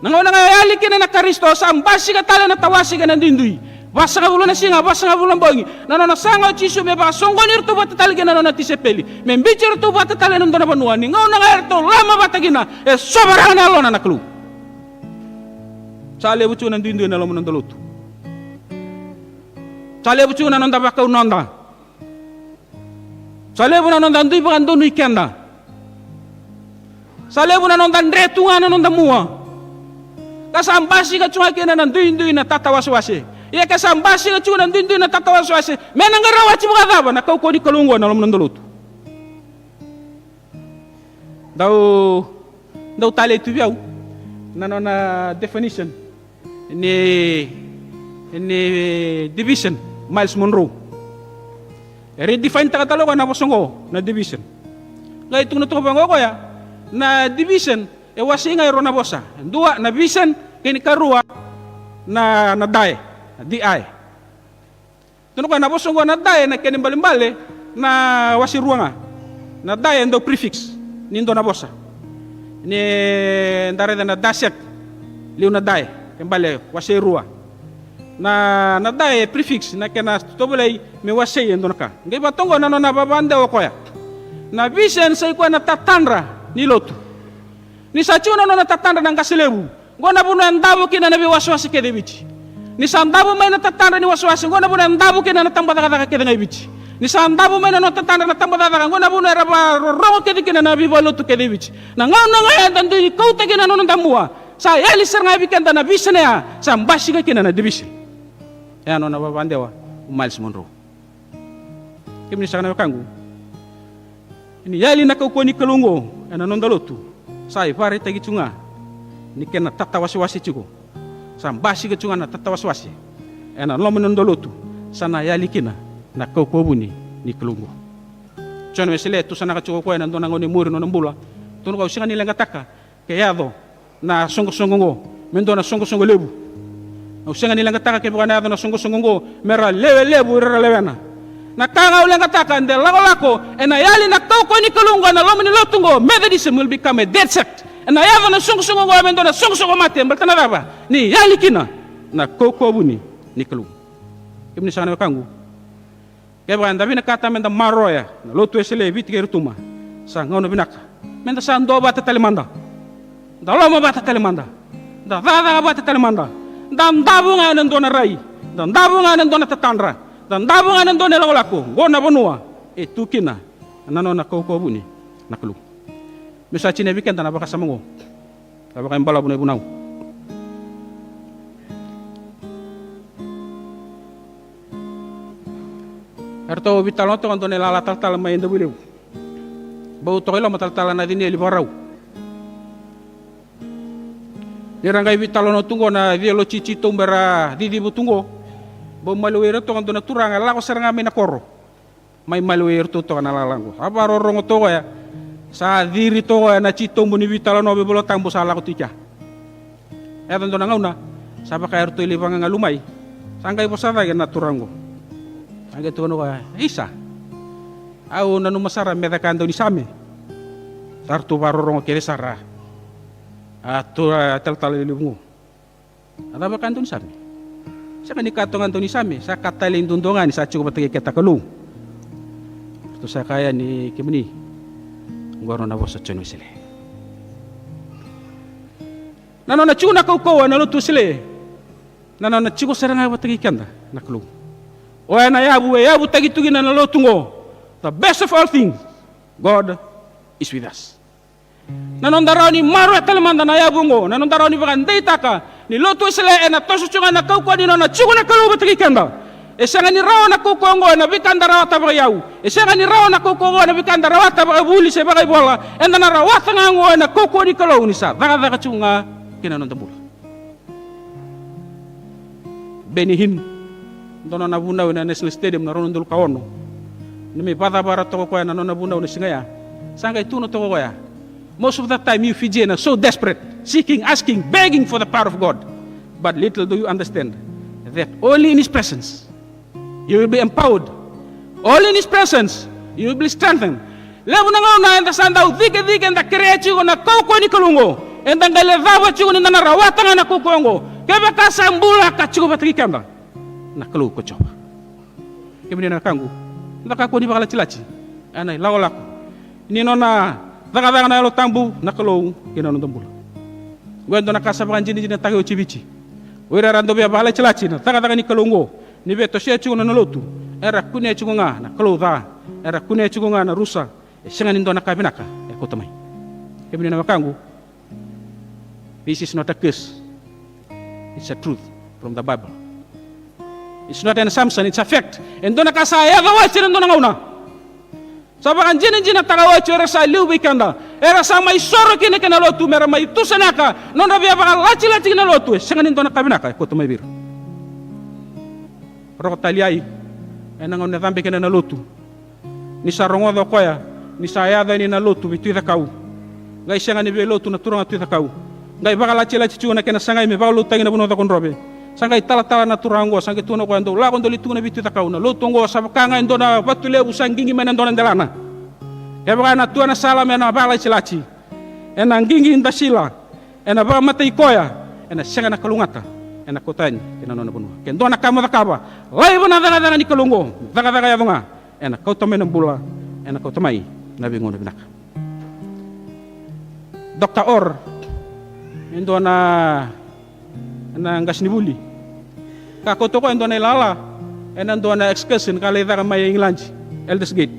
Na gauna ga e yali kina na Karisito, sa basika tale na tawase kei na duidui. Vasagavulu na siga, vasagavulu na bogi, na nona saga o Jisu me vakasoqoni iratou vata tale kei na nona tisaipeli, me biuti iratou vata tale ena dua na vanua. Ni gauna ga eratou lama vata kina, e sovaraka na yalona na Kalou. Sa levu tiko na duidui ena loma ni noda lotu. Sa levu tiko na noda vakau noda. Sa levu na noda dui vakadonui keda. Sa levu na noda dre tu ga na noda mua. Ka sa basika tu ga kina na duidui, na tatawasewase. Ia ke sa basika tu na duidui, na tatawasewase, me na qai rawati vakacava na kaukauwa ni Kalou oqo ena loma ni noda lotu? Dau, dau talei tu vei au na nona definition ni, ni division, Myles Munroe. E redefine taka tale o koya na vosa oqo na division. Qai tukuna toka vaqo o koya, na division e wasei ga e rua na vosa. Dua na vision, kei na ikarua na, na dae, na D I. Tukuna o koya na vosa oqo na dae, na kena ibalebale na wase rua ga. Na dae e dau prefix ni dua na vosa. Ni da raica na da set, liu na dae, kena ibalebale wase rua. Na, na dae e prefix, na kena tovolei me wasei e dua na ka. Qai vaka toqo na nona vavadewa o koya. Na vision sa i koya na tatadra ni lotu. Ni sa tiko na nona tatadra na qase levu, oqo na vanua e davo kina na veiwasewase kece e Viti. Ni sa davo mai na tatadra ni wasewase, oqo na vanua e davo kina na tabacakacaka kece ga e Viti. Ni sa davo mai na nona tatadra na tabacakacaka, oqo na vanua era vakarorogo kece kina na veivalenilotu kece e Viti. Na gauna ga eda dui kauta kina na noda mua, sa yali sara ga vei keda na vision ya, sa basika kina na division. E a nona vavadewa o Myles Munroe. Kemuni saka na wekaqu, ni yali na kaukauwa ni Kalou oqo ena noda lotu, sa ivakaraitaki tu ga ni kena tatawasewase tiko. Sa basika tu ga na tatawasewase ena loma ni noda lotu, sa na yali kina na kaukauwa vuni ni Kalou oqo. Jone Wesele, tusanaka tiko o koya ena dua na gauna e muri nona bula. Tukuna o koya, au sega ni leqataka ke yaco na soqosoqo oqo me dua na soqosoqo levu. Au sega ni leqataka kevaka na yaco na soqosoqo oqo me ra lewe levu ira era lewena. Na ka ga au leqataka de lakolako ena yali na kaukauwa ni Kalou oqo ena loma ni lotu oqo, Methodism will become a dead sect. Ena yaco na soqosoqo oqo me dua na soqosoqo mate, baleta na cava? Ni yali kina na kaukauwa vuni ni Kalou. Kemuni saka na wekaqu, kevaka eda vinakata meda maroroya na lotu Wesele e Viti kei Rotuma, sa gauna vinaka meda sa duavata tale mada. Da lomavata tale mada. Da cakacaka vata tale mada. Da davo ga ena dua na rai. Da davo ga ena dua na tatadra. Da davo ga ena dua na ilakolako. Oqo na vanua e tu kina na nona kaukauwa vuni na Kalou. Meu sa tinia vei keda na vakasama oqo. Sa vakaibalavu na ivunau. Eratou veitalanoa toka dua na ilala talatala mai Davuilevu. Bau toka i loma talatala na Cinieli Vakarau. Ni ra qai veitalanoa tu qo na theology titobu era ciciva tu qo. Bau maliwai ira toka dua na turaga e lako sara ga mai na koro. Mai maliwai iratou toka na lala qo. Sa vakarorogo toka o koya. Sa ciri toka o koya na titobu ni veitalanoa veiVola Tabu sa lako tiko kea. Yaco dua na gauna sa vaka eratou lai vagagalu mai. Sa qai vosa cake na turaga qo. Sa qai tukuna o koya, isa, au nanuma sara me caka e dau ni same. Sa ratou vakarorogo kece sara. A tu a talatala levu qo. A cava ka dau ni same? Sega ni ka toka dau ni same, sa ka talei duadua ga ni sa tiko vata kei keda na Kalou. Ratou sa kaya ni kemuni, oqo na nona vosa o Joni Wesele. Na nona tiko na kaukauwa na lotu Wesele, na nona tiko sara ga vata kei keda na Kalou. Oya na yavu e yavutaki tu kina na lotu oqo. The best of all things, God is with us. Na noda rawa ni maroroya tale mada na yavu oqo, na noda rawa ni vakadeitaka ni lotu Wesele ena toso tiko ga ena kaukauwa ni nona tiko na Kalou vata kei keda. E sega ni rawa na kaukauwa oqo ena veika eda rawata vakaiyau. E sega ni rawa na kaukauwa oqo ena veika eda rawata vakavuli se vakaivola. Eda na rawata ga oqo ena kaukauwa ni Kalou ni sa cakacaka tiko ga kei na noda bula. Benny Hinn, dua na nona vunau ena National Stadium na rua na udolu ka ono. Ni mai vakacavara toka o koya na nona vunau na siga ya, sa qai tukuna toka o koya, most of the time you Fijian are so desperate, seeking, asking, begging for the power of God. But little do you understand that only in His presence you will be empowered. Only in His presence you will be strengthened. Levu na gauna eda sa dau cikecike, eda kerea tiko na kaukauwa ni Kalou oqo, eda qai lecava tiko ni da na rawata ga na kaukauwa oqo. Kevaka sa bula ka tiko vata kei keda na Kalou ko Jiova. Kemuni na wekaqu, da kakua ni vakalatilati ena ilakolako ni nona cakacaka na Yalo Tabu na Kalou kei na noda bula. Oqo e dua na ka sa vakadinadinataki oti e Viti. O ira era dau via vakalatilati na cakacaka ni Kalou oqo, ni via tosoya tiko na nona lotu, era kunea tiko ga na kalou ca, era kunea tiko ga na rusa. E sega ni dua na ka vinaka e kauta mai. Kemuni na wekaqu, this is not a curse. It's a truth from the Bible. It's not an assumption, it's a fact. E dua na ka sa yaco oti ena dua na gauna. Sa vakadinadinataka oti o ira sa liu vei keda, era sa mai soro kina ki na lotu mera mai tusanaka nodra via vakalatilati ki na lotu. E sega ni dua na ka vinaka e kauta mai vei ira. Roko tale i ai ena gauna e cabe kina na lotu. Ni sa rogoca o koya ni sa yaco yani na lotu vei Tui Cakau. Qai sega ni via lotu na turaga Tui Cakau. Qai vakalatilati tiko na kena sagai me vakalotutaki na vanua o Cakaudrove. Sa qai talatala na turaga oqo, sa qai tukuna o koya, dou lako, dou lai tukuna vei Tui Cakau, na lotu oqo sa vaka ga e dua na vatu levu sa qiqi mai na dua na delana. Kevaka ena tu ena sala me na vakalatilati, ena qiqi dasila, ena vakamatai koya, ena sega na kalougata ena kauta yani ki na nona vanua. Ke dua na ka mo cakava, laiva na cakacaka ni Kalou oqo, cakacaka yaco ga, ena kauta mai na bula, ena kauta mai na veigauna vinaka. Doctor Orr, e dua na, na qasenivuli, ka kauta o koya e dua na ilala ena dua na excursion ka lai caka mai England, Aldersgate.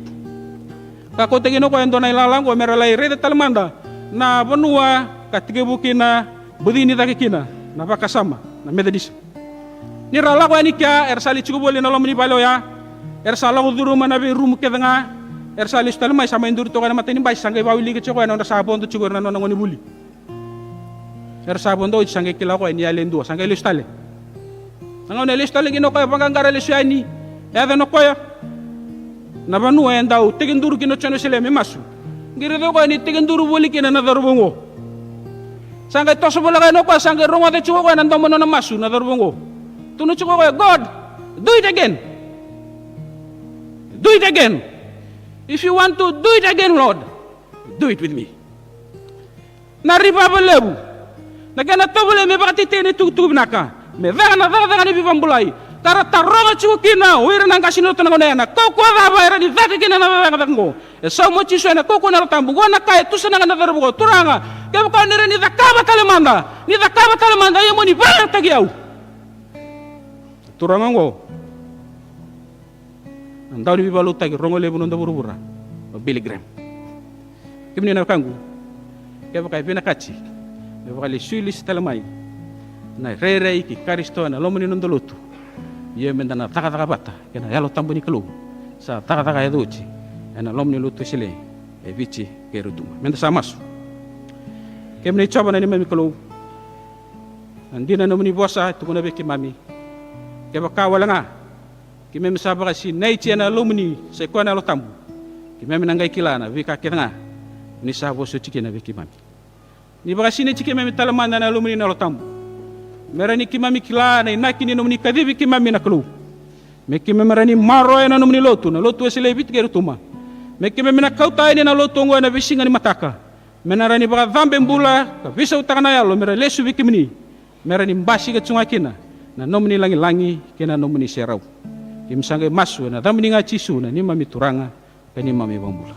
Ka kauta kina o koya e dua na ilala oqo mera lai raica tale mada na vanua ka tekivu kina, bucini cake kina na vakasama na Methodist. Ni ra lako yani kea, era sa lai tiko voli ena loma ni vale oya. Era sa lako curuma na veirumu kece ga. Era sa lesu tale mai, sa mai duri toka ena mata ni basi, sa qai vakawilika tiko o koya na nodra sa vodo tiko o ira na nona gonevuli. Era sa vodo oti, sa qai kila o koya ni yali e dua, sa qai lesu tale. Na gauna e lesu tale kina o koya, vaqaqara lesu yani, e yaco na koya na vanua e dau tekiduru kina o Joni Wesele me masu. Qai raica o koya ni tekiduru voli kina na cauravou oqo. Sa qai toso voleka yani o koya, sa qai rogoca tiko o koya na domo ni nona masu na cauravou oqo. Tukuna tiko o koya, "God, do it again. Do it again. If you want to do it again, Lord, do it with me." Na rivava levu, na kena tovolea me vakatetei na itukutuku vinaka, me caka na cakacaka ni veivakabulai. Ka ra taroga tiko kina o ira na qase ni lotu na gauna ya, na kaukaua cava era ni caka kina na cakacaka oqo. E sauma o Jisu ena kaukaua ni Yalo Tabu. Oqo na ka e tusanaka na cauravou oqo, "Turaga, kevaka o ni rawa ni cakava tale mada, ni cakava tale mada, ia mo ni vakayagataki au." Turaga oqo, na dauniveivakaloutaki rogo levu ni noda vuravura, o Billy Graham. Kemuni na wekaqu, kevaka e vinakati me vakalesuilesi tale mai na irairai kei Karisito ena loma ni noda lotu, ia meda na cakacaka vata kei na Yalo Tabu ni Kalou sa cakacaka yaco oti ena loma ni lotu Wesele e Viti kei Rotuma. Meda sa masu. Kemuni Jiova na neimami Kalou, na dina ni nomuni vosa e tukuna vei keimami, kevaka wale ga keimami sa vakasinaiti ena Yalomuni, sa i koya na Yalo Tabu, keimami na qai kila na veika kece ga ni sa vosoti kina vei keimami. Ni vakasinaiti keimami tale mada ena Yalomuni na Yalo Tabu, me rawa ni keimami kila na inaki ni nomuni kacivi keimami na Kalou, me keimami rawa ni maroroya na nomuni lotu, na lotu Wesele e Viti kei Rotuma, me keimami na kauta yani na lotu oqo ena veisiga ni mataka, me na rawa ni vakacabe bula ka veisautaka na yalo me ra lesu vei kemuni, me rawa ni basika tu ga kina na nomuni lagilagi kei na nomuni serau. Keimami sa qai masu ena yacamuni ga Jisu, na neimami Turaga ka neimami iVakabula.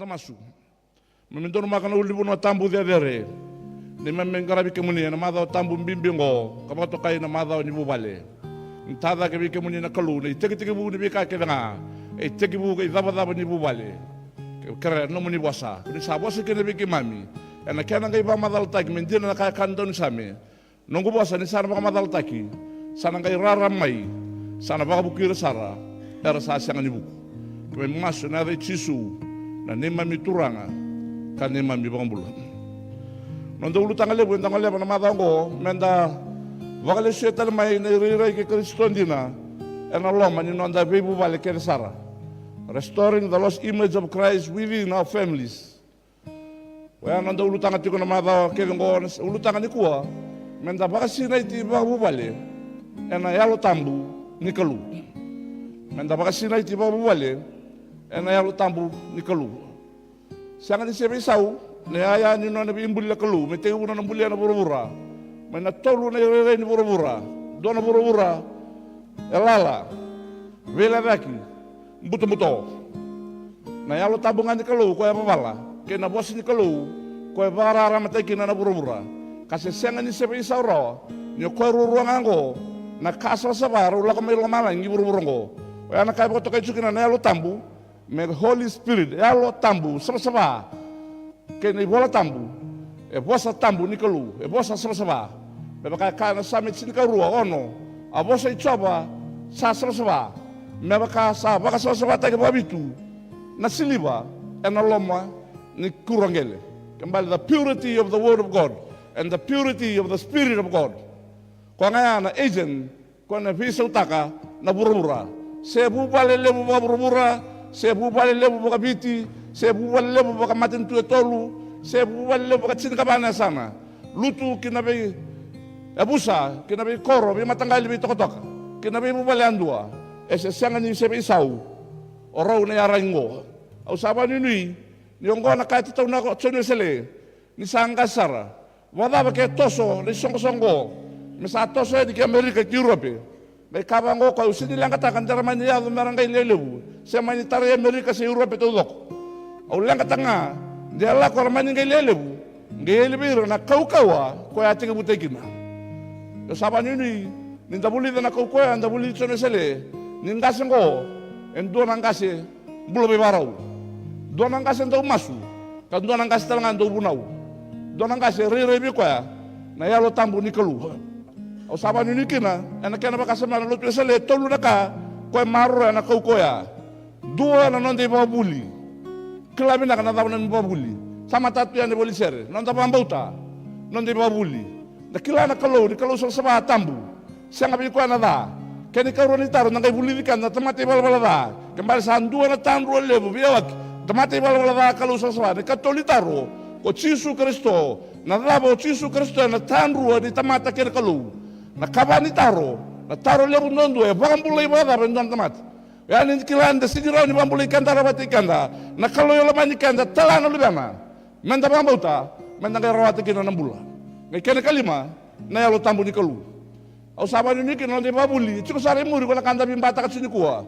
Masu. Mami donumaka na ulunivanua tabu cecere. Neimami qaravi kemuni ena macawa tabu bibi oqo ka vakatokai na macawa ni vuvale. Ni tacake vei kemuni na Kalou na itekitekivu ni veika kece ga e tekivu ka icavacava ni vuvale. Ke kerea na nomuni vosa ko ni sa vosa kina vei keimami, ena kena qai vakamacalataki me dina na ka e kaya na daunisame. Noqu vosa ni sa na vakamacalataki, sa na qai rarama mai, sa na vakavuku ira sara era sa sega ni vuku. Keimami masu ena yaca i Jisu, na neimami Turaga ka neimami iVakabula. Noda ulutaga levu eda goleva na macawa oqo, meda vakalesuya tale mai na irairai kei Karisito dina ena loma ni noda veivuvale kece sara. Restoring the lost image of Christ within our families. Oya na noda ulutaga tiko na macawa kece oqo, na ulutaga nikua, meda vakasinaiti vakavuvale ena Yalo Tabu ni Kalou. Meda vakasinaiti vakavuvale ena Yalo Tabu ni Kalou. Sega ni se veisau na iyaya ni nona veibuli na Kalou me tekivu nona bulia na vuravura. Mai na tolu na irairai ni vuravura, dua na vuravura e lala, veilecayaki, butobuto. Na Yalo Tabu ga ni Kalou ko e vavala kei na vosa ni Kalou ko e vakararamataki kina na vuravura. Ka se sega ni se veisau rawa ni o koya ruarua ga oqo na ka savasava rau lako mai lomalagi ki vuravura oqo. Oya na ka e vakatokai tiko kina na Yalo Tabu me Holy Spirit, Yalo Tabu savasava. Kei na iVola Tabu e vosa tabu ni Kalou, e vosa savasava. Me vaka e kaya na Same tinikarua ono, a vosa i Jiova sa savasava, me vaka sa vakasavasavataki vakavitu na siliva ena loma ni kuro qele. Ke bale the purity of the word of God and the purity of the Spirit of God. Koya ga ya na agent ko na veisautaka na vuravura. Se vuvale levu vakavuravura, se vuvale levu vakaviti, se vuvale levu vakamatanitu e tolu, se vuvale levu vakatinikava na yasana. Lutu ki na veiyavusa, ki na veikoro, veimataqali, veitokatoka, ki na veivuvale yadua. E se sega ni se veisau o rau na iyaragi oqo. Au sa vakanuinui ni oqo na ka e tataunaka o Joni Wesele ni sa qase sara. Vakacava ke toso na isoqosoqo me sa toso yani ki Amerika ki Urope? Qai kaya vaqo o koya, au sega ni leqataka de ra mani yaco me ra qai lewe levu, se mani tarai Amerika se Urope taucoko. Au leqataka ga de a lako ra mani qai lewe levu, qai yali vei ira na kaukauwa ko ya a tekivutaki kina. Au sa vakanuinui ni da vulica na kaukauwa ya da vulici Joni Wesele, ni qase oqo e dua na qase bula veivakarau. Dua na qase dau masu, ka dua na qase tale ga dau vunau. Dua na qase e rairai vei koya na Yalo Tabu ni Kalou. Au sa vakanuinui kina ena kena vakasamea na lotu Wesele, e tolu na ka ko e maroroya na kaukauwa ya. Dua na noda ivakavuvuli. Kila vinaka na cava na noda ivakavuvuli. Sa matata tu yani e voli sere, noda vakabauta, noda ivakavuvuli. Da kila na Kalou ni Kalou savasava, tabu. Sega vei koya na ca. Kena ikarua ni taro, da qai vulici keda na tamata ivalavala ca. Ke bale sa dua na tadrua levu veiyawaki, tamata ivalavala ca, Kalou savasava. Na ikatolu ni taro, ko Jisu Karisito. Na cava o Jisu Karisito ena tadrua ni tamata kei na Kalou? Na ikava ni taro, na taro levu duadua, e vakabulai vakacava e dua na tamata? Oya ni kila ni da sega ni rawa ni vakabulai keda rawa vata kei keda, na Kalou e lomani keda, tala na Luvena. Meda vakabauta, meda qai rawata kina na bula. Qai kena ikalima, na Yalo Tabu ni Kalou. Au sa vakanuinui kina na noda ivakavuvuli e tiko sara e muri ko na ka da veibataka tiko nikua.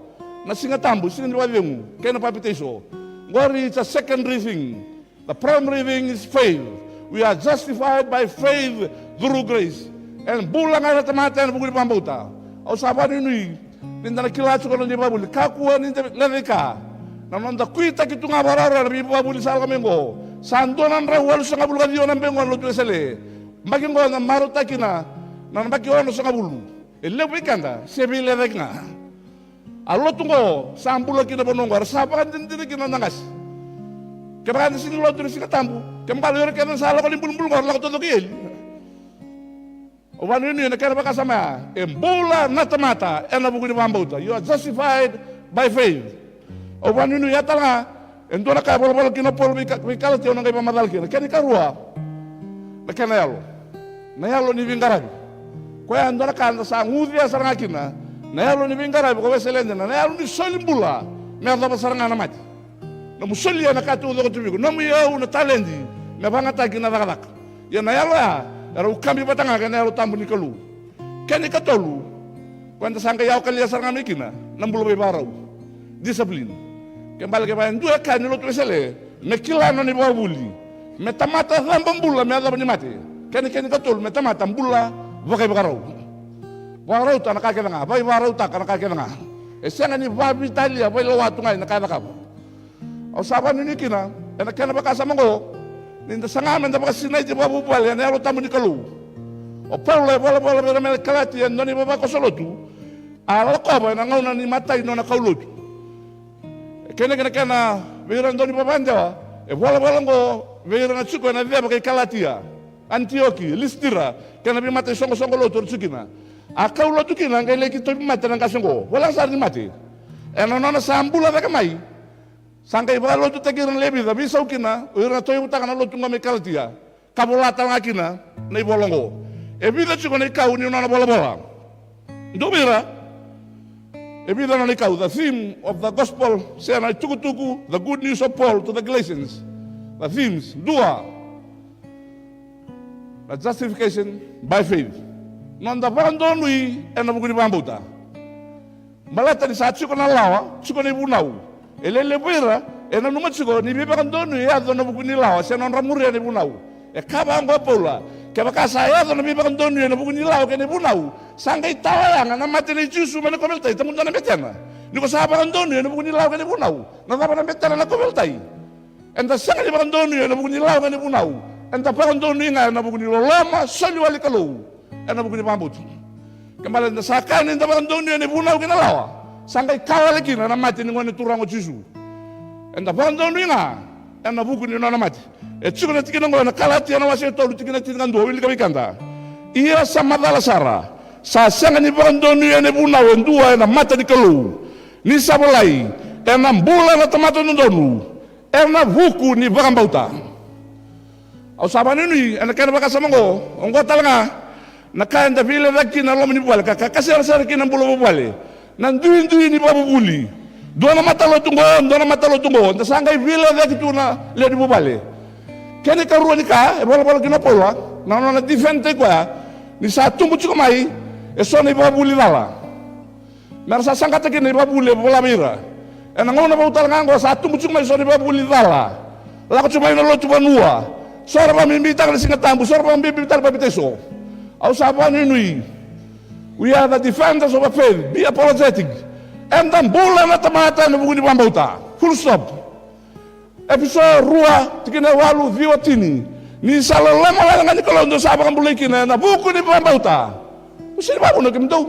Na Siga Tabu, siga ni vakacegu, kei na papitaiso. Qori it's a secondary thing. The primary thing is faith. We are justified by faith through grace. E bula ga na tamata ena vuku ni vakabauta. Au sa vakanuinui ni da na kila tiko na noda ivakavuvuli. Kakua ni da lecaika na noda kuitaki tu ga vakarara na veivakavuvuli sa lako mai oqo. Sa dua na drau walusagavulu ka ciwa na yabaki oqo na lotu Wesele. Yabaki oqo na marautaki na, na yabaki onosagavulu. E levu vei keda se veilecaki ga. A lotu oqo sa bula kina vanua oqo, era sa vakadinadina kina na qase. Kevaka eda sega ni lotu ena Siga Tabu, ke bale o ira kece na sa lako ni bulubulu oqo era lako taucoko i eli. Au vakanuinui ena kena vakasama ya, e bula na tamata ena vuku ni vakabauta. You are justified by faith. Au vakanuinui ya tale ga, e dua na ka e volavola kina o Paula vei Ka-, vei Kalatia, au na qai vakamacala kina. Kena ikarua, na kena yalo. Na yalo ni veiqaravi. Koya e dua na ka eda sa gucia sara ga kina. Na yalo ni veiqaravi ko Wesele dina, na yalo ni soli bula me yacova sara ga na mate. Nomu solia na ka taucoko tu vei iko, nomu iyau, na taledi, me vakayagataki na cakacaka. Ia na yalo ya era ukabi vata ga kei na Yalo Tabu ni Kalou. Kena ikatolu, koya eda sa qai yawa kalia sara ga mai kina, na bula veivakarau. Discipline. Ke bale kevaka e dua e kaya ni lotu Wesele, Me kila na nona ivakavuvuli. Me tamata caba bula me yacova ni mate. Kena, kena ikatolu, me tamata bula vakaivakarau. Vakarauta na ka kece ga, vakaivakarautaka na ka kece ga. E sega ni vakaveitalia, vakailewa tu ga ina ka e cakava. Au sa vakanuinui kina ena kena vakasama oqo, ni da saga me da vakasinaiti vakavuvale ena Yalo Tabu ni Kalou. O Paula e volavola vei ira mai Kalatia, e dua na ivavakoso lotu a lakova ena gauna ni matai ni nona kaulotu. E kena, kena, kena vei ira na dau ni vavadewa, e volavola oqo vei ira na tiko ena ceva kei Kalatia, Antioki, Lisitira, kei na veimata isoqosoqo lotu era tiko kina. A kaulotu kina, qai laki tauvimate na qase oqo. Voleka sara ni mate. Ena nona sa bula cake mai, sa qai vakalotutaki ira na lewe vica, veisau kina o ira na tauyavutaka na lotu oqo mai Kalatia. Ka vola tale ga kina na ivola oqo. E vica tiko na ikau ni nona volavola. Dua vei ira, e vica na nona ikau, the theme of the gospel, se na itukutuku, the good news of Paul to the Galatians. The themes, dua, na justification by faith. Noda vakadonui ena vuku ni vakabauta. Baleta ni sa tiko na lawa, tiko na ivunau. E lewe levu vei ira e nanuma tiko ni veivakadonui e yaco ena vuku ni lawa se nodra muria na ivunau. E kaya vaqo o Paula, kevaka sa yaco na veivakadonui ena vuku ni lawa kei na ivunau, sa qai tawa yaga na mate nei Jisu mai na kauveilatai, tabu dua na betena. Ni ko sa vakadonui ena vuku ni lawa kei na ivunau, na cava na betena na kauveilatai? Eda sega ni vakadonui ena vuku ni lawa kei na ivunau. Eda vakadonui ga ena vuku ni loloma, soli wale ni Kalou, ena vuku ni vakabauta. Ke bale eda sa kaya ni da vakadonui ena ivunau kei na lawa, sa qai ka wale kina na mate ni Gone Turaga o Jisu. Eda vakadonui ga ena vuku ni nona mate. E tiko na tikina oqo ena Kalatia na wase e tolu, tikina tinikadua, wilika vei keda. Ia sa macala sara, sa sega ni vakadonui ena ivunau e dua ena mata ni Kalou, ni sa volai, ena bula na tamata dodonu ena vuku ni vakabauta. Au sa vakanuinui ena kena vakasama oqo, oqo tale ga na ka eda veilecayaki kina na loma ni vuvale, ka, ka, ka serasera kina na bula vuvale. Na duidui ni vakavuvuli. Dua na matalotu oqo, dua na matalotu oqo, eda sa qai veilecayaki tu na lewe ni vuvale. Kena ikarua ni ka e volavola kina o Paula, na nona defend-taki koya, ni sa tubu tiko mai eso na ivakavuvuli cala. Mera sa saqata kina na ivakavuvuli e vola vei ira. Ena gauna vou tale ga oqo sa tubu tiko mai eso na ivakavuvuli cala. Lako tiko mai na lotu vanua. So era vakabibitaka na Siga Tabu, so era vakabibitaka na papitaiso. Au sa vakanuinui. We are the defenders of a faith. Be apologetic. Eda bula na tamata ena vuku ni vakabauta. Full stop. Efeso rua, tikina e walu, ciwa, tini. Ni sa loloma wale ga ni Kalou, dou sa vakabulai kina ena vuku ni vakabauta. Au sega ni vakavuna kemudou.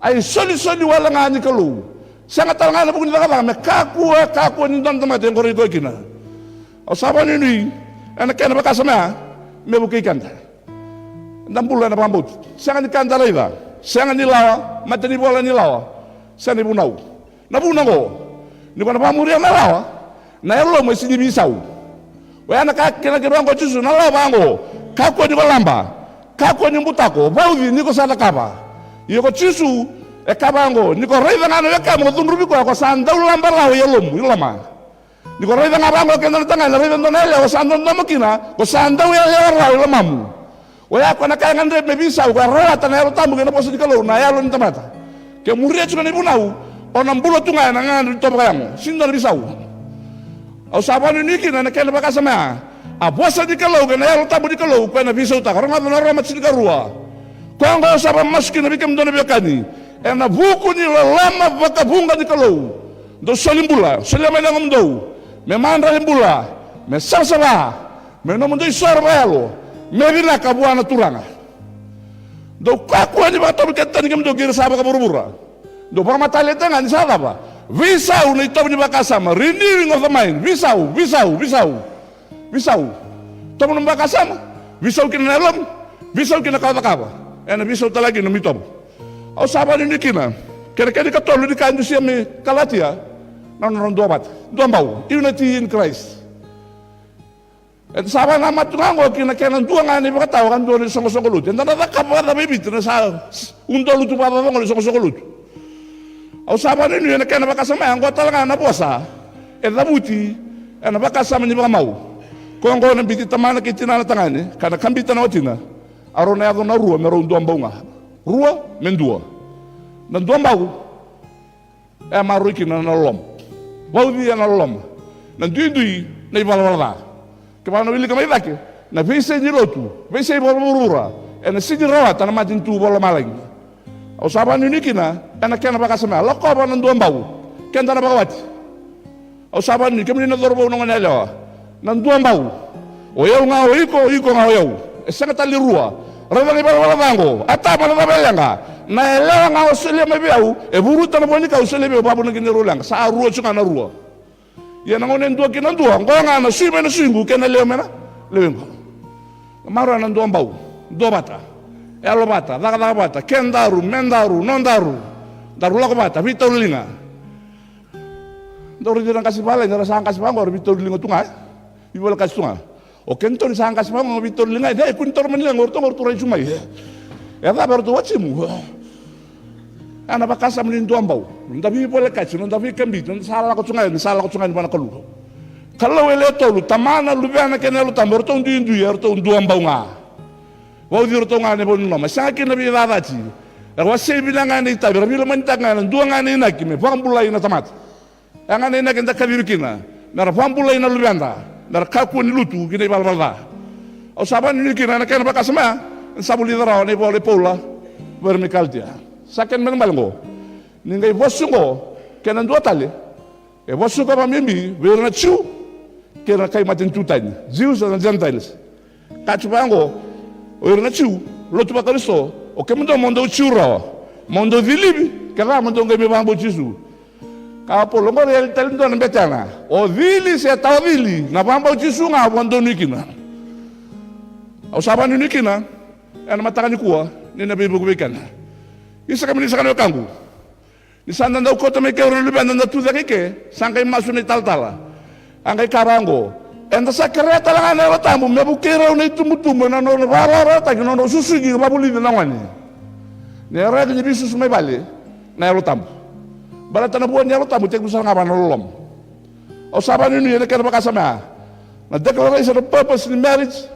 A isolisoli wale ga ni Kalou. Sega tale ga ena vuku ni cakacaka, me kakua, kakua ni dua na tamata e qoroi koya kina. Au sa vakanuinui ena kena vakasama ya me vukei keda. Eda bula ena vakabauta. Sega ni ka eda raica. Sega ni lawa, matanivola ni lawa. Sega ni vunau. Na vuna oqo, ni ko na vakamuria na lawa, na yalomu e sega ni veisau. Oya na ka kena kena vaqo o Jisu, na lawa vaqo, kakua ni ko laba, kakua ni butako, vauci ni ko sa cakava. Ia ko Jisu e kaya vaqo, ni ko raica ga na wekamu ko cudruvi koya, ko sa dau laba lawa i yalomu, i loma. Ni ko raica ga vaqo keda na tagane, raica dua na yalewa, ko sa dodomo kina, ko sa dau yalewa rawa i lomamu. Oya ko na ka e gadrevi me veisau, ko a rawata na Yalo Tabu kei na vosa ni Kalou, na yalo ni tamata. Ke muria tiko na ivunau, o na bula tu ga ena gagadre ni tovo ka yago. Sega ni dua na veisau. Au sa vakanuinui kina ena kena vakasama ya. A vosa ni Kalou kei na Yalo Tabu ni Kalou, koya na veisautaka. Rogoca na Roma tinikarua. Koya oqo au sa vakamasu kina vei kemudou na veiwekani. Ena vuku ni loloma vakavuqa ni Kalou. Dou soli bula, solia mai na yagomudou. Me madra ni bula, me savasava. Me nomudou isoro vakayalo, me vinaka vua na Turaga. Dou kakua ni vakatauvi keda tani kemudou kei ira sa vakavuravura. Dou vakamataliataka ga ni sa cava? Veisau na itovo ni vakasama, renewing of the mind. Veisau, veisau, veisau. Veisau. Tovo na vakasama, veisau kina na yalomu, veisau kina ka o cakava. Ena veisau tale ga kina nomu itovo. Au sa vakanuinui kina, kena, kena ikatolu ni ka e dusia mai Kalatia, na nodra duavata. Duabau, unity in Christ. Eda sa vakanamata tu ga oqo kina kena dua ga na ivakatawa ka dua na isoqosoqo lotu. Eda na cakava vakacava e Viti na sa udolu tu vakacava oqo na isoqosoqo lotu. Au sa vakanuinui ena kena vakasama ya oqo tale ga na vosa e cavuti ena vakasama ni vakamau. Ko oqo na biuti tamana kei tinana tagane ka na kabita na watina. A rau na yaco na rua me rau duabau ga. Rua me dua. Na duabau. E a maroroi kina na loloma. Vauci ena loloma. Na duidui na ivalavala ca. Kevaka na wilika mai cake na veisei ni lotu, veisei vakavuravura, ena sega ni rawata na matanitu vakalomalagi. Au sa vakanuinui kina ena kena vakasama ya, lakova na duabau. Keda na vakawati. Au sa vakanuinui, kemuni na cauravou, na goneyalewa, na duabau. O yau ga o iko, o iko ga o yau. E sega tale ni rua. Raica na ivalavala ca oqo, a tama na cava e leqa. Na yalewa ga o solia mai vei au e vuruta na vua ni ka au solia vei au, vakavuna kina e rua leqa. Sa rua tiko ga na rua. Ia na gauna e dua kina na dua, oqo ga na sui mai na suiqu kei na lewe mai na lewequ. Maroroya na duabau, duavata, yalovata, cakacaka vata, kedaru, medaru, nodaru. Daru lako vata, veitauri liga. Dau raici ira na qase vakalailai, era sa qase vaqo, era veitauri liga tu ga, e? Veivolekati tu ga. O kedatou ni sa qase vaqo, veitauri liga, e, kua ni taura mai na liga qo, o ratou qo, ratou rai tu mai, e? E cava, eratou wajimu. A, na vakasama ni duabau. Noda veivolekati, noda veikabiti, noda sa lako tu ga, ni sa lako tu ga ni vua na Kalou. Kalou e lewe tolu, Tamana, Luvena kei na Yalo Tabu, eratou duidui, eratou duabau ga. Vauci iratou ga ena vau ni loloma. E sega kina na veicacati. Era wasei vinaka ga na itavi, era veilomanitaka ga ena dua ga na inaki me vakabulai na tamata. Ya ga na inaki eda kacivi kina, me ra vakabulai na luveda, me ra kakua ni lutu ki na ivalavala ca. Au sa vakanuinui kina ena kena vakasama ya, eda sa vulica rawa na ivola i Paula vei ira mai Kalatia. Sa kena ibalebale oqo, ni qai vosa oqo kei na dua tale, e vosa oqo vakabibi vei ira na Jiu kei ira na kai matanitu tani, Jews and Gentiles. Kaya tu vaqo o ira na Jiu, lotu vaKarisito, o kemudou mo dou Jiu rawa, mo dou cilivi, kevaka mo dou qai mai vakabauti Jisu. Kaya o Paula, oqori e yali tale dua na betena. O cili se tawa cili, na vakabauti Jisu ga o vakadonui kina. Au sa vakanuinui kina ena mataka nikua ni na veivuke vei keda. Isa, kemuni saka na wekaqu, ni sa da dau kauta mai kei ira na luveda da tu cake i ke, sa qai masu na italatala. A qai kaya vaqo, eda sa kerea tale ga na Yalo Tabu me vukei rau na itubutubu ena nodra vakarawarawataki na nodra susugi ka vakavulici na gone. Ni rawa ni veisusu mai vale na Yalo Tabu. Baleta na vua ni Yalo Tabu tekivu sara ga vua na loloma. Au sa vakanuinui ena kena vakasama ya, na declaration of purpose ni marriage,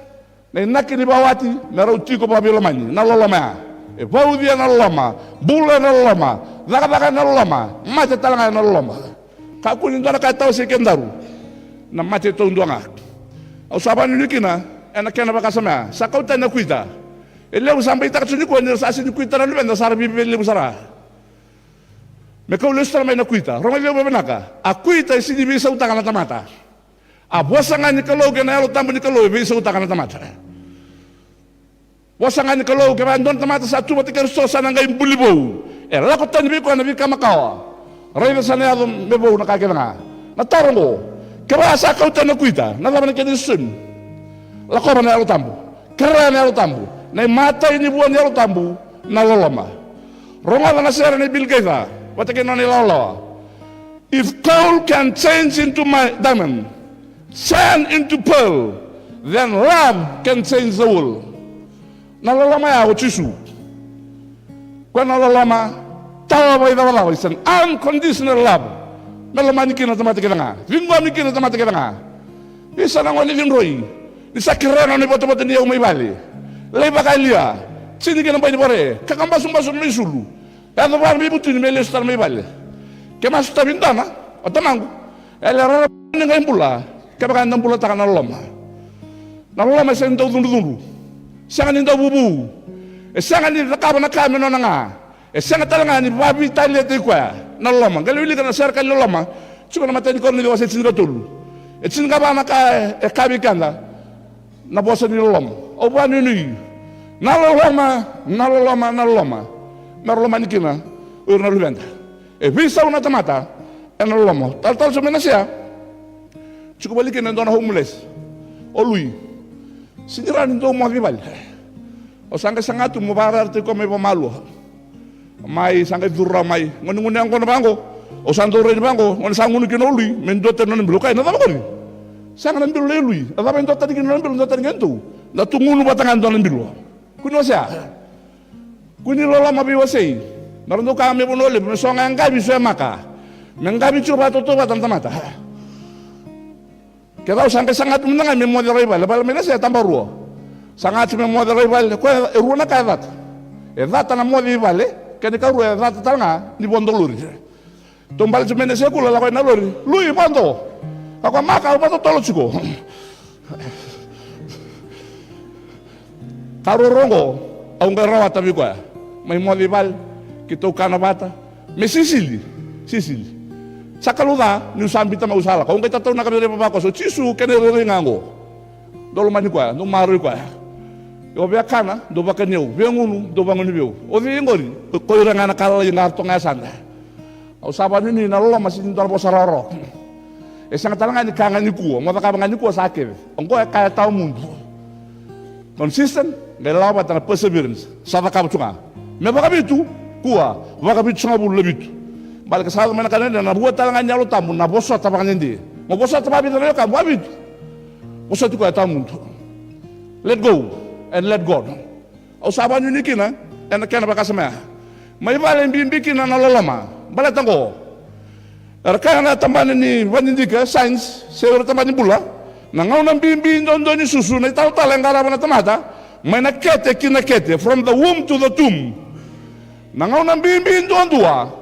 na inaki ni vakawati, me rau tiko vakaveilomani, na loloma ya. E vauci ena loloma, bula ena loloma, cakacaka ena loloma, mate tale ga ena loloma. Kakua ni dua na ka e tawasei kedaru, na mate taudua ga. Au sa vakanuinui kina ena kena vakasama ya, sa kau tani na kuita. E levu sa beitaka tu nikua ni ra sa sega ni kuita na luveda, sa ra viavialevu sara. Me kau lesu tale mai na kuita. Rogoci au vakavinaka. A kuita e sega ni veisautaka na tamata. A vosa ga ni Kalou kei na Yalo Tabu ni Kalou e veisautaka na tamata. Vosa ga ni Kalou, kevaka e dua na tamata sa tu vata kei Karisito, sa na qai buli vou. E lako tani vei koya na veika makawa. Raica, sa na yaco me vou na ka kece ga. Na taro oqo, kevaka sa kau tani na kuita, na cava na kena isosoni? Lakova na Yalo Tabu. Kerea na Yalo Tabu. Na imatai ni vua ni Yalo Tabu, na loloma. Rogoca na sere nei Bill Gaither vata kei na nona ilawalawa. If gold can change into my diamond, sand into pearl, then love can change the world. Na loloma ya o Jisu. Koya na loloma tawa vakaicavacava, it's an unconditional love. Me lomani kina na tamata kece ga, ciqomi kina na tamata kece ga. Isa, na gone cidroi, ni sa kerea na nona ivotavota ni yau mai vale, lai vakayalia, tini kina bai ni vare, kakabasubasu na nona isulu. Yaco vua na veivutuni me lesu tale mai vale. Ke masu tavi dona, o tamaqu, e le rara ni qai bula kevaka eda bulataka na loloma. Na loloma e sega ni dau cudrucudru, sega ni dau vuvu, e sega ni cakava na ka me nona ga, e sega tale ga ni vakaveitaliataki koya. Na loloma, qai lai wilika na serekali loloma, tiko na imatai ni Korinica wase tinikatolu. E tinikava na ka e kaya vei keda na vosa ni loloma. Au vakanuinui, na loloma, na loloma, na loloma. Me ra lomani kina o ira na luveda. E veisau na tamata ena loloma. Talatala Jumena Sea, tiko voli kina e dua na homeless, o Lui. Sega ni rawa ni dau moce i vale. Au sa qai saga tu meu vakarayarataki koya mai vakamalua. Mai, sa qai curu rawa mai. Gonegone yaqona vaqo. Au sa dau rai ni vaqo, gauna sa gunu kina o Lui, me duatani na nona bilo. Kaya, na cava qori? Sega na bilo nei Lui. Na cava e duatani kina na nona bilo, duatani kina tu? Da tu gunu vata ga e dua na bilo. Kua ni wasea. Kua ni loloma veiwasei. Me ra dau kaya mai Vanua Levu, me so ga e qavi, so e maka. Me qavi tiko vakatautauvata na tamata. Keitou sa qai saga tu mada ga me moce rawa i vale, vale mai na se tabarua. Saga tu me moce rawa i vale, koya e rua na ka e cata. E cata na moce i vale, kena ikarua e cata tale ga ni vodo lori. Taubale tu mai na sekula, lako i na lori, Lui, vodo. Ka koya maka, au vakatotolo tiko. Ka ruarua oqo, au qai rawata vei koya. Mai moce i vale, keitou kana vata. Me sisili, sisili. Sa kalou ca, niu sa biuta mai au sa lako. Au qai tataunaka vei ira vavakoso. O Jisu, kena irairai ga oqo. Dou lomani koya, dou maroroi koya. O via kana, dou vakani au. Via gunu, dou vagunu vei au. O cei oqori? O ira ga na ka lalai ga ratou ga yasana. Au sa vakanuinui na loloma sega ni dua na vosa rawarawa. E sega tale ga ni ka ga nikua, mo cakava ga nikua sa kece. Oqo e ka e tawa mudu. Consistent, qai lako vata na perseverance. Sa cakava tu ga. Me vakavitu, kua, vakavitusagavulu na vitu. Baleta sa yaco mai na ka dredre, na vua tale ga ni Yalo Tabu, na vosota vakadede. Mo vosota vakavica na wekamu, vakavitu. Vosoti koya e tawa mudu. Let go and let God. Au sa vakanuinui kina ena kena vakasama ya. Mai vale e bibi kina na loloma. Baleta oqo, era kaya na tabana ni vakadidike, science, se ira tabana ni bula, na gauna bibi duadua ni susu, na italatala e qarava na tamata mai na kete ki na kete, from the womb to the tomb. Na gauna bibi duadua,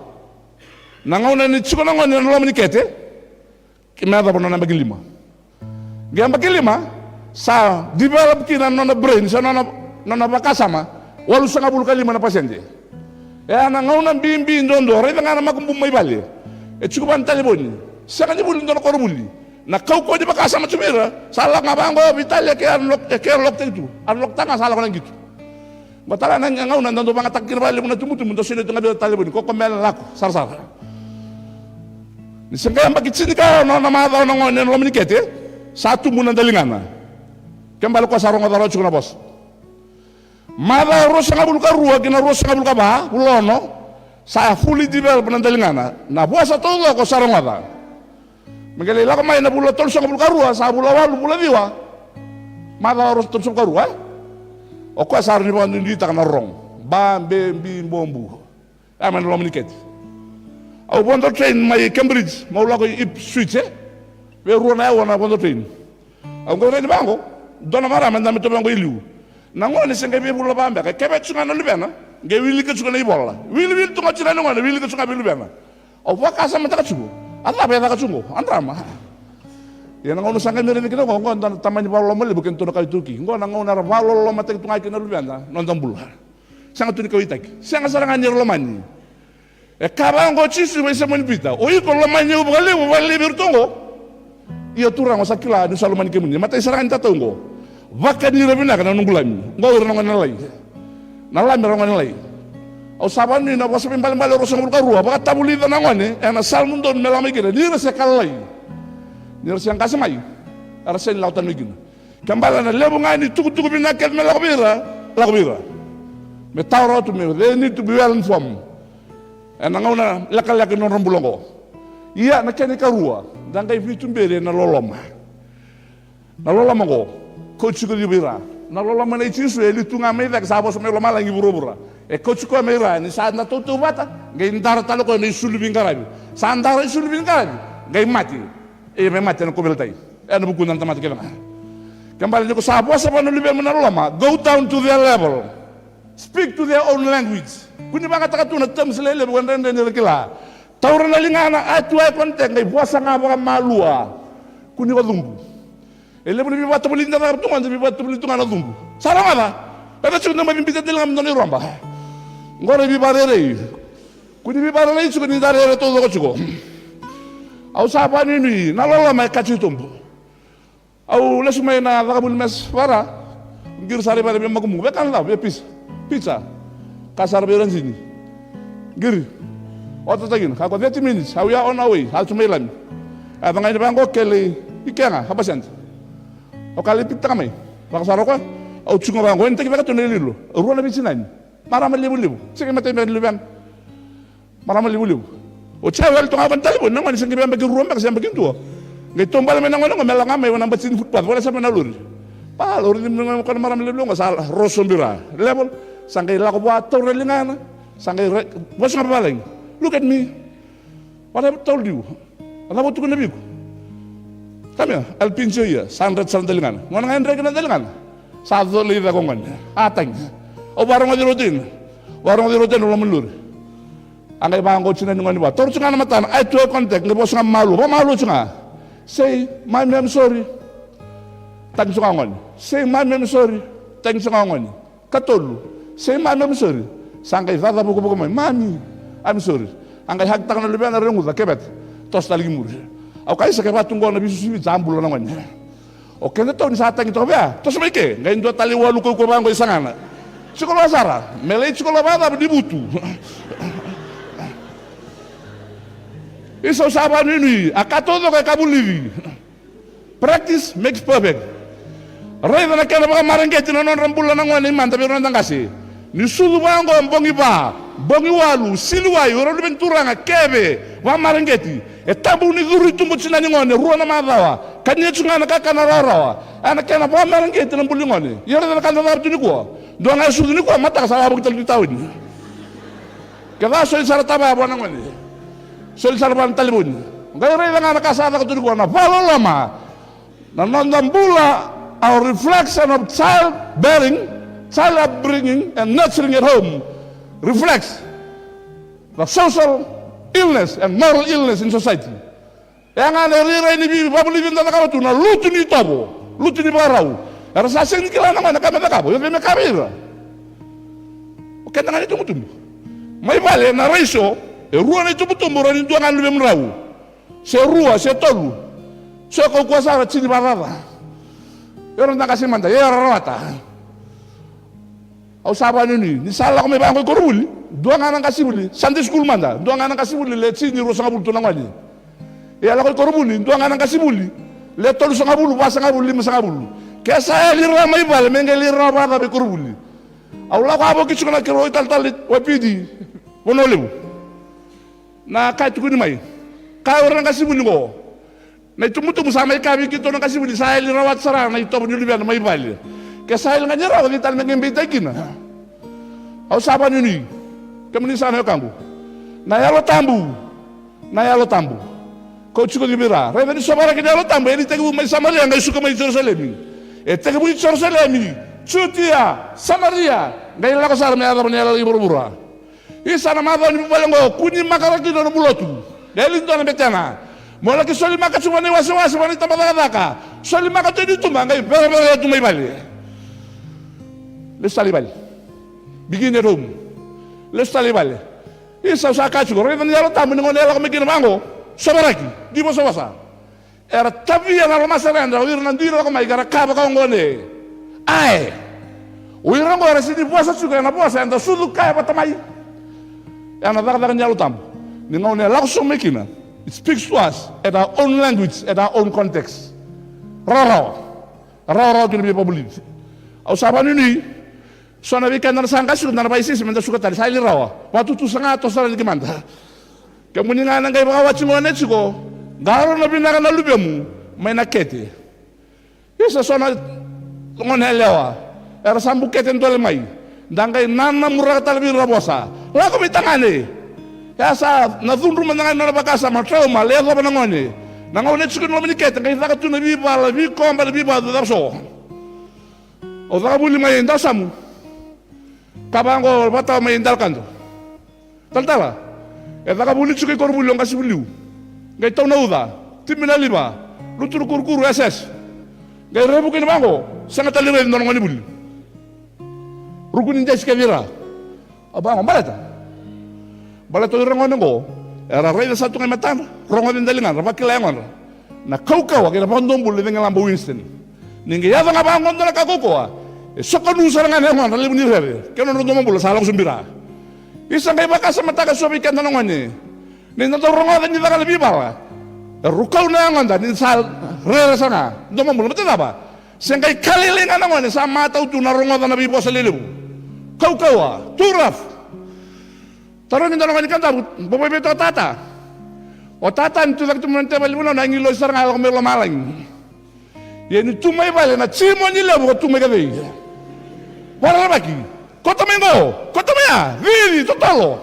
na gauna ni tiko na gone ena loma ni kete, ke me yacova na nona yabaki lima. Qai yabaki lima, sa develop kina na nona brain, sa nona, nona vakasama, walusagavulu ka lima na pasede. E a na gauna bibi duadua, raica ga na makubuqu mai vale. E tiko vua na talevoni. Sega ni vuli dua na koronivuli. Na kaukauwa ni vakasama tu vei ira, sa lako ga vaqo, Vitalia, e ke unlock, e ke unlock-taki tu. Unlock-taka ga sa lako na qito. Qo tale ga na gauna da dau vagataka kina vakalevu na tubutubu, da solia tu ga vei ira na talevoni, cocomelon, lako sarasara. Ni se qai yabaki tinikaono na macawa na gone ena loma ni kete, sa tubu na daligana. Ke bale o koya sa rogoca rawa tiko na vosa. Macawa ruasagavulu ka rua ki na ruasagavulu ka va, vula ono, sa fully develop na daligana. Na vosa taucoko sa rogoca. Me qai lai lako mai na vula tolusagavulu ka rua, sa vula walu, vula ciwa. Macawa tolusagavulu ka rua, e? O koya sa rawa ni vakaduiduitaka na rorogo. Ba, be, bi, bo, bu. Ya mai na loma ni kete. Au vodo train mai Cambridge, meu lako i Ipswich, e? Vei rua na aua na vodo train. Au qai rai ni vaqo, dua na marama e dabe tu vaqo i liu. Na gone se qai via vula va beka, kevea tu ga na luvena, qai wilika tu ga na ivola. Wiliwili tu ga o tinani gone, wilika tu ga vei luvena. Au vakasamataka tiko, a cava e caka tiko qo, a drama. Ia na gauna sa qai mai raici kina qo, qo dua na tamani vakaloloma levu kei na tou na kai iTaukei. Qo na gauna era vakalolomataki tu ga kina na luveda, noda bula. Sega tu ni kauwaitaki. Sega sara ga ni ra lomani. E kaya vaqo o Jisu vei Saimoni Pita, o iko lomani au vakalevu, vakalevu vei iratou qo. Ia Turaga, au sa kila niu sa lomani kemuni. Matai sara ga ni tatau qo. Vakani ira vinaka na noqu lami. Qo ira na gone lalai. Na lami era gone lalai. Au sa vakanuinui na Vosa Vakaibalebale ruasagavulu ka rua, vakatavulica na gone ena Sala dodonu me lako mai kina. Ni ra se ka lalai, ni ra se qase mai, era sega ni lako tani mai kina. Ke bale na levu ga ni tukutuku vinaka kece me lako vei ira, lako vei ira. Me tawa rawa tu, me, they need to be well informed. Ena gauna lekaleka ni nodra bula oqo. Ia na kena ikarua, da qai veituberi ena loloma. Na loloma oqo, kauti iko vei ira. Na loloma nei Jisu e liu tu ga mai cake, sa vosa mai lomalagi, vuravura. E kauti koya mai ira, ni sa na tautauvata, qai dara tale o koya na isulu veiqaravi. Sa dara isulu veiqaravi, qai mate. E me mate ena kauveilatai. Ena vukuda na tamata kece ga. Ke bale ni ko sa vosa vua na luvemu na loloma, go down to their level. Speak to their own language. Kua ni vagataka tu na terms lelevu, e dredre ni ra kila. Taura na ligana, eye to eye contact, qai vosa ga vakamalua. Kua ni ko cuqu. E levu na veivakatovolei da cakava tu ga, da veivakatovolei tu ga na cuqu. Sa rogoca. E da tiko na maci bita daliga me dua na iroba. Qori veivakarerei. Kua ni veivakarerei tiko ni da rere taucoko tiko. Au sa vakanuinui, na loloma e kati tobu. Au lesu mai na cakavuli mess vaka-Ra. Qiri sara i vale vei makubuqu, via kana cava, via pizza. Pizza. Kaya sara vei Rajini, qiri. Otataki kina, kaya o koya thirty minutes, au ya on our way, a tu mai Lami. A yaco ga yani vaqo, kele i kega, haba senta. Au kaya lai pikitaka mai. Lako sara o koya. Au tiko vaqo, e taki vaka tu na iloilo. Rua na veitinani. Marama levulevu. Sega ni matai beka ni luvena. Marama levulevu. Oti ya au yali toka ga ko na talevoni, na gone se qai via yabaki rua beka se yabaki dua. Qai taubale mai na gone qo me lako ga mai vua na batini footpath, vaka sa mai na lori. Ba, lori ni ko na marama levulevu qo sa ro sobu i ra. Level, sa qai lako vua, taura na ligana, sa qai ra-, vosa ga vavalagi. Look at me. What have I told you? A cava au tukuna vei iko? Come here, I'll pinch your ear. Sa dre sara na daligana. Gona ga e dre kina na daligana. Sa colei cake o gone. A tagi. Au vakarogoci rau tu ina. Vakarogoci rau tu ina loma ni lori. A qai vaqo o tinani gone vua. Taura tu ga na matana. Eye to eye contact. Qai vosa ga malua. Vakamalua tu ga. Say, "Mami, I'm sorry." Tagi tiko ga o gone. "Say, Mami, I'm sorry." Tagi tiko ga o gone. Katolu. "Say, Mami, I'm sorry." Sa qai caca vukavuka mai, "Mami, I'm sorry." A qai hug taka na luvena, reguca, keveta. Toso tale ki muri. Au kaya, "Isa, kevaka tu qo na veisusu i Viti, sa bula na gone." O keda tou ni sa tagi toka vei ya, toso mai ke, qai dua tale walu kaukaua vaqo i sagana. Tiko loa sara, me lai tiko loa vakacava ni vutu. Isa, au sa vakanuinui, a ka taucoko e ka vulici. Practice makes perfect. Raica na kena vakamareqeti na nodra bula na gone i mada vei ira na noda qase. Ni sucu vaqo bogi va, bogi walu, siliwai, o ira na luve ni turaga, keve, vakamareqeti. E tabu ni curu i tuba o tinani gone, rua na macawa. Kania tiko ga na kakana rawarawa. Ena kena vakamareqeti na buli gone. Ia raica na ka dau caka tu nikua. Dua ga e sucu nikua, mataka sa lako tale tu i tauni. Ke ca, soli sara taba ya vua na gone. Soli sara vua na talevoni. Qai raica ga na ka sa caka tu nikua, na vakaloloma. Na noda bula, our reflection of child bearing, child upbringing and nurturing at home reflects the social illness and moral illness in society. E a ga na irairai ni veivakavulici eda cakava tu, na lutu ni itovo, lutu ni vakarau. Era sa sega ni kila na gone na ka me cakava, o cei me kaya vei ira. O keda ga na itubutubu. Mai vale na raiso, e rua na itubutubu, rawa ni dua ga na luvemudrau. Se rua, se tolu. So e kaukaua sara, tini vakacaca. Ira na qase mada, era rawata. Au sa vakanuinui, ni sa lako mai vaqo i koronivuli, dua ga na qasenivuli, Sunday school mada, dua ga na qasenivuli, le tini, ruasagavulu tu na gone. Ia lako i koronivuli, dua ga na qasenivuli, le tolusagavulu, vasagavulu, limasagavulu. Ke sa yali rawa mai vale, me qai lai rawa vakacava i koronivuli. Au lako a voki tiko na keirau italetale, Waipidi, Vanua Levu. Na ka e tukuni mai. Kaya o ira na qasenivuli qo. Na itubutubu sa mai kaya vei keitou na qasenivuli, sa yali rawata sara na itovo ni luvena mai vale. Ke sa yali ga ni rawa, cei tale me qai beitaki kina? Au sa vakanuinui. Kemuni sa na wekaqu. Na Yalo Tabu. Na Yalo Tabu. Kau tiko vei ira. Raica ni sovaraki na Yalo Tabu, e ni tekivu mai Samaria, qai suka mai Jerusalemi. E tekivu i Jerusalemi, Jutia, Samaria, qai lako sara me yacova na yala i vuravura. Isa, na macawa ni vuvale oqo, kua ni makare kina nomu lotu. Yali dua na betena. Mo laki solimaka tu vua na iwasewase, vua na itabacakacaka. Solimaka tu yani tuba, qai vereverea tu mai vale. Lesu tale i vale. Begin at home. Lesu tale i vale. Isa, au sa kaya tiko, raica na Yalo Tabu ni gauna e lako mai kina vaqo. Sovaraki, dui vosavosa. Era tavia na lomasereda o ira na dui lako mai, ka ra kaya vaka oqo, ne. Ae. O ira oqo era sega ni vosa tiko ena vosa eda sucu kaya vata mai. Ena cakacaka ni Yalo Tabu. Ni gauna e lako sobu mai kina. It speaks to us at our own language, at our own context. Rawarawa. Rawarawa tu na veivakavulici. Au sa vakanuinui. So na vei keda na sa qai suka, da na vakaisisi, meda suka tale, sa yali rawa. Vakatutu saga, toso sara ki mada. Kemuni ga na qai vakawati gone tiko, qarauna vinaka na luvemu mai na kete. Isa, so na gone yalewa era sa bukete dole mai. Da qai nanamuraka tale vei ira na vosa. Lako vei tagane. Ia sa na cudru mada ga ni nona vakasama, trauma, le yacova na gone. Na gauna e tiko ena loma ni kete, qai caka tu na veivala, veikoba, na veivacu, cava so. Au caka vuli mai Dawasamu. Ka vaqo, vata mai Dalakado. Talatala. E caka vuli tiko i koronivuli o qasenivuli liu. Qai tau na uca. Timi na liva. Lutu na kurukuru, S S. Qai revuka ni vaqo. Sega tale ni raici dua na gonevuli. Ruku ni jesi kece i ra. Au vaqo, baleta. Baleta o ira gone oqo. Era raica sa tu ga i matadra. Rogoca e daligadra. Vakila e yagodra. Na kaukauwa kei na vakadomobula ni cagilaba o Winston. Ni qai yaco ga vaqo dua na ka kaukauwa, e sokonu sara ga na yagodra, levu ni rere, kei na nodra domobula sa lako sobu i ra. Isa, qai vakasamataka eso vei keda na gone. Ni da dau rogoca ni caka na veivala, e rukau na yagoda ni sa rere sara ga domobula. Baleta na cava? Se qai ka lailai ga na gone, sa matau tu na rogoca na veivosa lelevu. Kaukauwa, too rough. Tarogi dua na gone ni Kadavu, boboi vei tata. O tata, ni tu cake tu mai na teveli vanua, na agilosi sara ga e lako mai lomalagi. Ia ni tu mai vale, na jimoni levu ka tu mai ka cei? Vakarerevaki. Kauta mai qo, kauta mai ya, cici, totolo.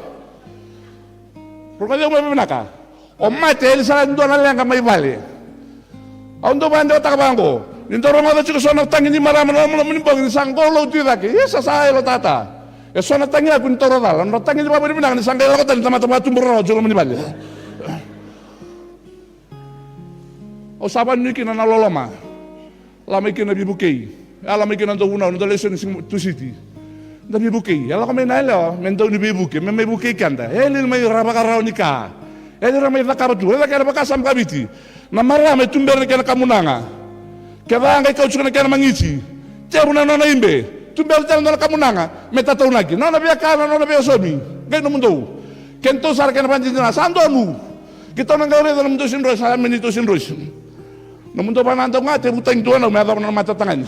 Rogoci au mai vakavinaka. O mate e yali sara e dua na leqa mai vale. Au dau vakadewataka vaqo. Ni dau rogoca tiko so na tagi ni marama ena lomaloma ni bogi ni sa qolou tu i cake. Isa, sa yalo tata. E so na tagi yaku ni taura cala. Nodra tagi ni vakavinavinaka ni sa qai lako tani tamata vakatubu rarawa tiko loma ni vale. Au sa vanuinui kina na loloma. Lako mai kina na veivukei. E a lako mai kina na dau vunau, na dau lesoni siga Tusiti. Da veivukei. E lako mai na yalewa me dau ni veivuke, me mai vukei keda. E yali mai ra vakarau ni ka. E yali ra mai cakava tu. E caka ena vakasama vakaviti. Na marama e tubera na kena kamunaga. Kevaka e qai kau tiko na kena magiti, tevu na nona ibe, tubera tale na nona kamunaga me tataunaki. Na nona via ka, na nona via saumi. Qai nomudou. Kedatou sara kena vakadinadina sa donu. Keitou na qai raica nomudou sidrosi, sa yameni tou sidrosi. Nomudou vanadau ga, tevu tagi dua nau me yacova na nona matatagane.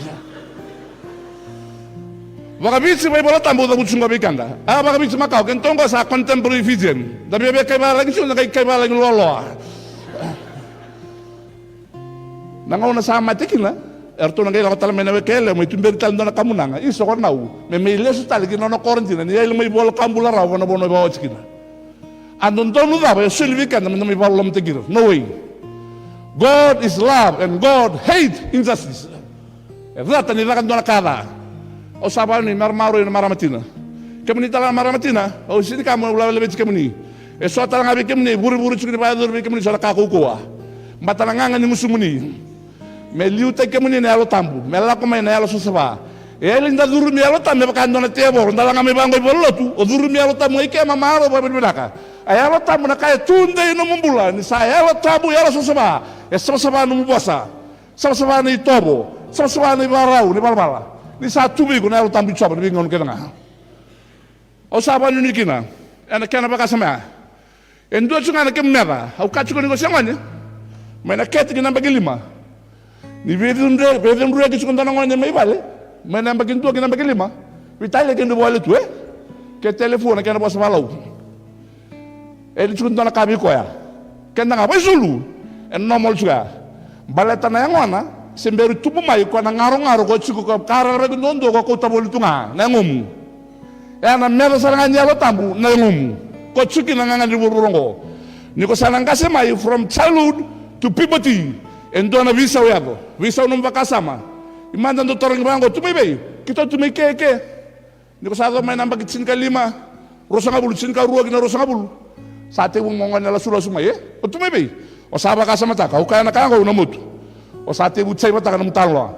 Vakaviti, vaivola tabu, cavuti qo vei keda. A vakaviti makawa, kedatou qo sa contemporary Fijian. Da via via kaivalagi tiko, da qai kaivalagi loaloa. Na gauna sa mate kina, eratou na qai lako tale mai na weka yalewa, mai tuberi tale dua na kamunaga. Isa ko nau, me mai lesu tale ki na nona koro dina, ni yali mai vola ka bula rawa, na vanua e vakaoti kina. A dodonu cava e soli vei keda me da mai vakalolomataki ira? No way. God is love and God hate injustice. E cata ni caka dua na ka ca. Au sa vanuinui me ra maroroi na marama tina. Kemuni tale na marama tina, au sega ni ka meu lavelaveti kemuni. E so tale ga vei kemuni e vurevure tiko ni vakayacori vei kemuni so na ka kaukauwa. Baleta na gaga ni gusumuni. Me liutaki kemuni na Yalo Tabu, me lako mai na yalo savasava. E yali da curumi Yalo Tabu me vaka e dua na tevoro, da la ga mai vaqo i valenilotu, o curumi Yalo Tabu ga i ke, maroroya vakavinavinaka. A Yalo Tabu na ka e tudei nomu bula, ni sa Yalo Tabu, yalo savasava, e savasava nomu vosa, savasava na itovo, savasava na ivakarau, na ivalavala. Ni sa tu vei iko na Yalo Tabu i Jiova, na veigauna kece ga. Au sa vakanuinui kina ena kena vakasama ya. E dua tiko ga na kemu meca, au kaya tiko ni ko se gone. Mai na kete ki na yabaki lima. Ni veicudru, veicudruyaki tiko dua na gone mai vale mai na yabaki dua ki na yabaki lima. Veitalia kei na vale tu, e? Ke telefua na kena vosa valau. E li tiko dua na ka vei koya. Keda ga vakaisulu. E normal tiko ya. Baleta na yagona se bera ni tubu mai koya na garogaro ko tiko, ko ka rerevaki duadua ko kauta voli tu ga na yagomu. E a na meca sara ga ni Yalo Tabu na yagomu. Ko tiko kina na gagadre ni vuravura oqo. Ni ko sa na qase mai from childhood to puberty, e dua na veisau e yaco. Veisau nomu vakasama. I mada dau tarogi vaqo, tu mai vei? Keitou tu mai ke, ke. Ni ko sa yaco mai na yabaki tinikalima, ruasagavulu, tinikarua ki na ruasagavulu. Sa tekivu mo gone lasulasu mai, e? O tu mai vei? O sa vakasamataka, au kaya na ka oqo, au na motu. O sa tekivu jaivataka nomu talanoa.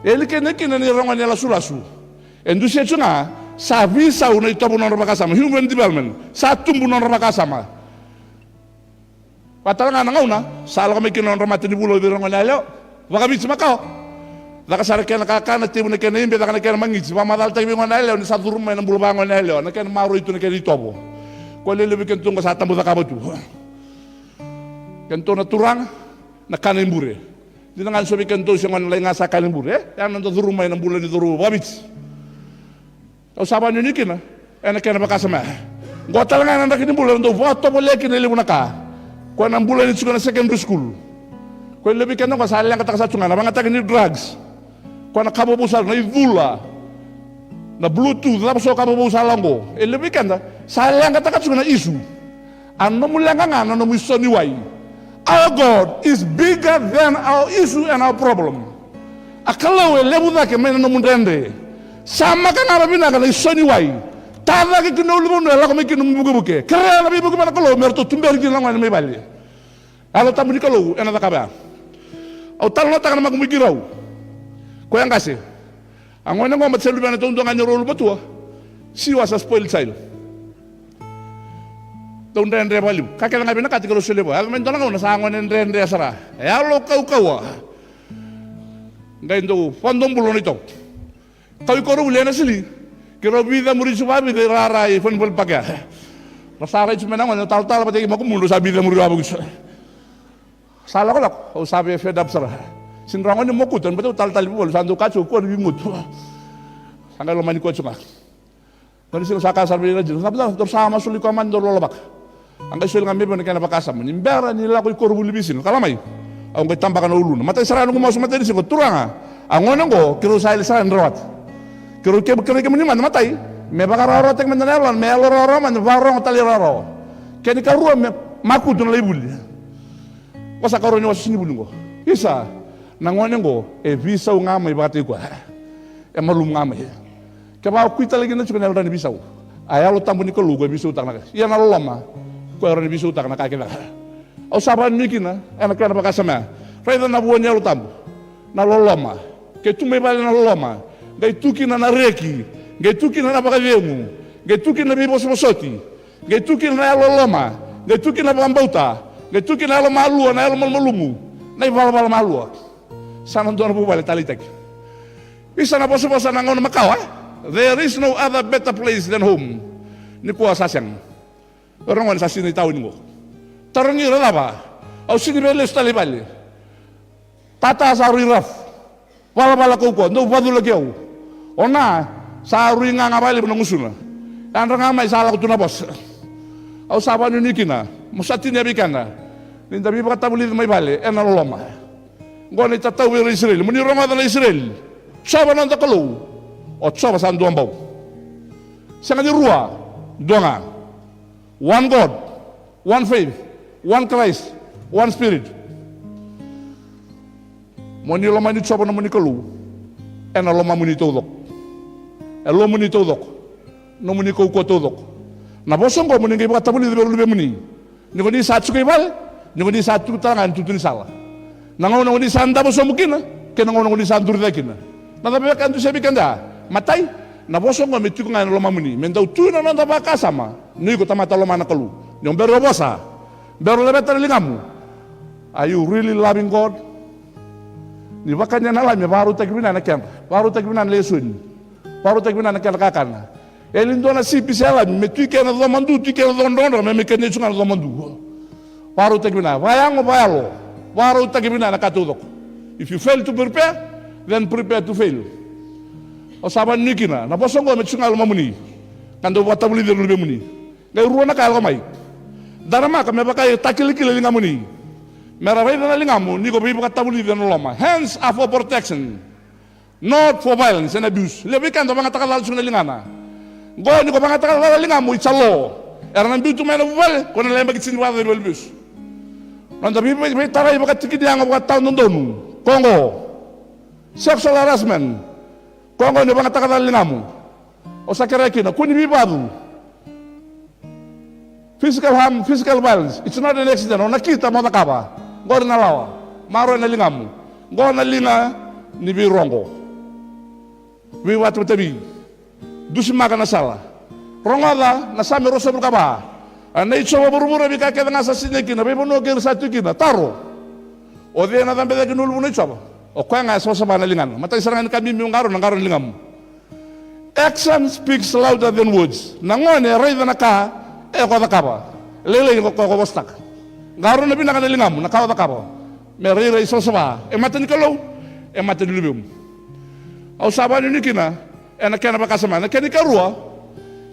E li kena kina ni ra gone lasulasu. E dusia tu ga, sa veisau na itovo nodra vakasama, human development, sa tubu nodra vakasama. Vaka tale ga na gauna sa lako mai kina nodra mata ni vula vei ira na gone yalewa. Vakaviti makawa. Caka sara kena kakana, tevu na kena ibe, caka na kena magiti, vakamacalataki vei gone yalewa ni sa curuma mai na bula vagone yalewa, na kena maroroi tu na kena itovo. Ko lelevu vei kedatou oqo sa tabu cakava tu. Kedatou na turaga, na kana i bure. Dina ga ni so vei kedatou se gone lai ga sa kana i bure, e? Ya na noda curuma mai na bula ni cauravou vakaviti. Au sa vakanuinui kina ena kena vakasama ya. Qo tale ga na draki ni bula e dau vakatovolea kina e levu na ka. Koya na bula ni tiko na secondary school. Koya e levu vei keda oqo sa leqataka sara tu ga na vagataki ni drugs. Koya na ka vovou sara, na icula, na bluetooth, cava so ka vovou sa la oqo. E levu vei keda sa leqataka tu ga na issue. A nomu leqa ga na nomu isau ni wai. Our God is bigger than our issue and our problem. A Kalou e levu cake mai na nomu dredre. Sa maka ga vakavinaka na isau ni wai. Ta cake ki na ulunivanua e lako mai kina nomu vukevuke. Kerea na veivuke vua na Kalou me ratou tuberi kina na gone mai vale. Yalo Tabu ni Kalou ena cakava ya. Au talanoataka na makubui keirau. Koya qase. A gone oqo baleta se luvena taudua ga ni rau ulumatua. She was a spoiled child. Dau dredre vakalevu. Ka kece ga vinakati keirau solia vua. Yaco mai dua na gauna sa gone dredre sara. E yalo kaukauwa. Qai dau vakadobula na itovo. Kau i koronivuli ena sili. Keirau veicamuri tiko vakavica i rara i Fernvale Park ya. Ra sa rai tiko mai na gone, talatala vata kei makumudrau sa veicamuri vakavuki tiko. Sa lakolako, au sa via fed up sara. Sega ni rawa gone ni mokuta, ni baleta au talatala i Vuvale, sa dau kaci au kua ni veimutu. Sa qai lomani koya tiko ga. Dua ni siga sa kaya sara vei Rajina, sa baleta daru sa masulaki koya mada, daru lolovaka. A qai soli ga mai vei au na kena vakasama. Ni bera ni lako i koronivuli veisiga, kaya mai. Au qai tabaka na uluna. Matai sara noqu masu matai ni siga, turaga. A gone oqo, keirau sa yali sara ni rawata. Keirau ke, keirau kemuni mada matai. Me vakarawarawataki mada na yalona, me yalo rawarawa mada, me vakarogo tale i rawarawa. Kena ikarua me makutu na lai vuli. Ko sa karua ni wasa ni vuli qo. Isa, na gone qo e veisau ga mai vakataki koya. E malumu ga mai. Kevaka o kui tale kina tiko na yalo ni veisau. A Yalo Tabu ni Kalou ko e veisautaka na ka. Ia na loloma ko e rawa ni veisautaka na ka kece ga. Au sa vakanuinui kina ena kena vakasama ya. Raica na vua ni Yalo Tabu, na loloma. Ke tu mai vale na loloma, qai tu kina na reki, qai tu kina na vakacegu, qai tu kina na veivosovosoti, qai tu kina na yalololoma, qai tu kina na vakabauta, qai tu kina na yalomalua, na yalomalumalumu, na ivalavala malua. Sa na dua na vuvale taleitaki. Isa na vosavosa na gauna makawa, eh? There is no other better place than home. Nikua sa sega. Ira gone sa sinai tauni qo. Tarogi ira cava? Au sini via lesu tale i vale. Tata sa rui rafu. Valavala kaukauwa, dou vaculaki au. O Na sa rui gaga vakalevu na gusuna. Yadra ga mai sa lako tu na vosa. Au sa vakanuinui kina mo sa tinia vei keda ni da veivakatavulici mai vale ena loloma. Qo na itatau vei ira Isireli. Mo ni rogoca na Isireli, Jiova na noda Kalou, o Jiova sa dua bau. Sega ni rua, dua ga. One God, one faith, one Christ, one Spirit. Mo ni lomani Jiova nomuni Kalou ena lomamuni taucoko, e lomuni taucoko, nomuni kaukauwa taucoko. Na vosa oqo mo ni qai vakatavulici vei ira luvemuni. Ni ko ni sa tiko i vale, ni ko ni sa tiko tale ga ena tutu ni sala. Na gauna ko ni sa davo sobu kina, kei na gauna ko ni sa duri cake kina. Na cava beka e dusia vei keda? Matai, na vosa oqo me tiko ga ena lomamuni, me dau tu na noda vakasama ni o iko tamata lomana na Kalou. Ni o bera o vosa, bera o laveta na ligamu. Are you really loving God? Ni vakania na lami e vakarautaki vinaka na kedra, vakarautaki vinaka na lesoni, vakarautaki vinaka na kedra kakana. E li dua na sipi se lami me tu i ke na coma du, tu i ke na coma drodro, me mai kania tu ga na coma du. Vakarautaki vinaka, vakayago, vakayalo, vakarautaki vinaka na ka taucoko. If you fail to prepare, then prepare to fail. Au sa vakanuinui kina na vosa oqo me tu ga e lomamuni, ka dau vakatavulici ira na luvemuni. Qai rua na ka e lako mai. Daramaka me vaka e takilakila e ligamuni, me ra raica na ligamu ni ko veivakatavulici ena loma. Hands are for protection, not for violence and abuse. Levu vei keda vakayagataka cala tiko na ligana. Qo ni ko vakayagataka cala na ligamu, it's a law. Era na biu tu mai na vuvale, ko na lai yabaki tini vakacaca i valeniveivesu. Noda vei, vei, veitarai vakatikiniyago vakatawadodonu. Ko qo. Sexual harassment. Ko qo ni vakayagataka cala na ligamu. O sa kerea kina, kua ni veivacu. Physical harm, physical violence, it's not an accident. O nakita mo cakava. Qori na lawa. Maroroya na ligamu. Qo na liga ni veiroqo. Veivakatavitavi. Dusimaka na sala. Rogoca na Same ruasagavulu ka va. A nei Jiova vuravura, veika kece ga sa sinai kina, veivanua kei ira sa tu kina. Taro. O cei ena cabe cake ni uluvuna i Jiova? O koya ga e savasava na ligana. Matai sara ga ni ka bibi mo qarauna, qarauna na ligamu. Action speaks louder than words. Na gone e raica na ka e ko cakava. Lailai ko, ko, ko vosataka. Qarauna vinaka na ligamu, na ka o cakava. Me rairai savasava e mata ni Kalou, e mata ni luvemu. Au sa vakanuinui kina ena kena vakasama. Na kena ikarua,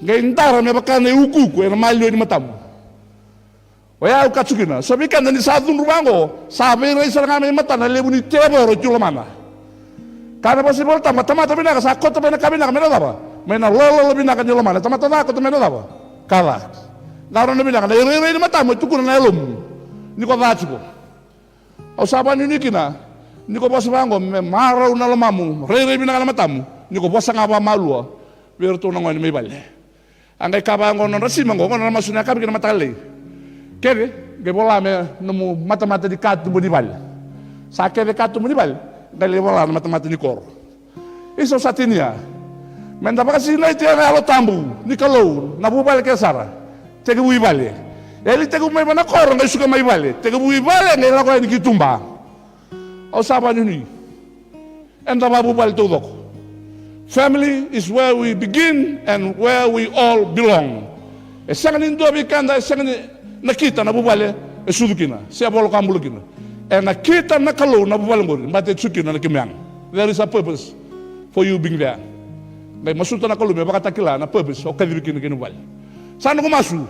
qai dara me vaka na iukuuku ena maliwa ni matamu. Oya au kaya tiko kina, so vei keda ni sa cudru vaqo, sa veirai sara ga mai matana na levu ni tevoro e tu lomana. Kaya na vosa ni Volatabu, tamata vinaka sa koto mai na ka vinaka mai na cava? Mai na lololo vinaka ni lomana. Tamata ca koto mai na cava? Ka ca. Qarauna vinaka na irairai ni matamu e tukuna na yalomu ni ko ca tiko. Au sa vakanuinui kina ni ko vosa vaqo me marau na lomamu, rairai vinaka na matamu ni ko vosa ga vakamalua vei iratou na gone mai vale. A qai kaya vaqo na nodra sima qo, qo na masu na yakavi kei na mataka lailai. Kece qai vola me nomu matamata ni katuba ni vale. Sa kece katuba ni vale, qai lai vola na matamata ni koro. Isa, au sa tinia. Meda vakasinaiti ena Yalo Tabu ni Kalou na vuvale kece sara. Tekivu i vale. E li tekivu mai vua na koro qai suka mai vale? Tekivu i vale qai lako yani ki tuba. Au sa vakanuinui. Eda vakavuvale taucoko. Family is where we begin and where we all belong. E sega ni dua vei keda e sega ni nakita na vuvale e sucu kina se e vola ka bula kina. E nakita na Kalou na vuvale qori, baleta e tu kina na kemu yaga. There is a purpose for you being there. Qai masuta na Kalou me vakatakila na purpose o kacivi kina kei na vuvale. Sa noqu masu.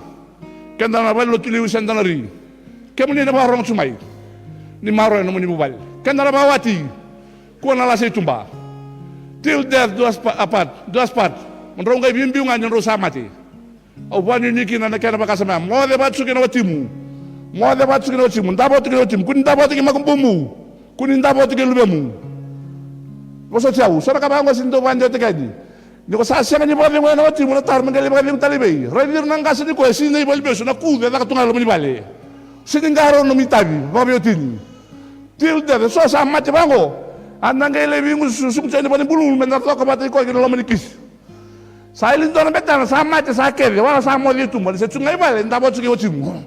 Keda na valenilotu liu se da na ri. Kemuni na vakarorogo tu mai. Ni maroroya nomuni vuvale. Keda na vakawati. Kua na lasa i tuba. Till death do us pa-, apart, do us part. Mo drau qai veibiu ga ni drau sa mate. Au vakanuinui kina na kena vakasama ya. Moce vata tu kei na watimu. Moce vata tu kei na watimu. Davo tu kei na watimu. Kua ni davo tu kei makubumu. Kua ni davo tu kei luvemu. Vosoti au. So na ka vaqo sega ni dau vakadewataki yani. Ni ko sa sega ni vakacegu ena watimu, na taro me qai lai vakacegu tale i vei? Raici ira na qase nikua e sinai i valeniveivesu, na kucu e caka tu ga e loma ni vale. Sega ni qarauna nomu itavi vakaveiwatini. Till death, eso sa mate vaqo. A da qai lai veigusugusu yani vale ni bulubulu me da coka vata i koya ki na loma ni kisi. Sa yali dua na betena sa mate sa kece, wala sa moce i tuba, ni se tu ga i vale, da votu ki watimu.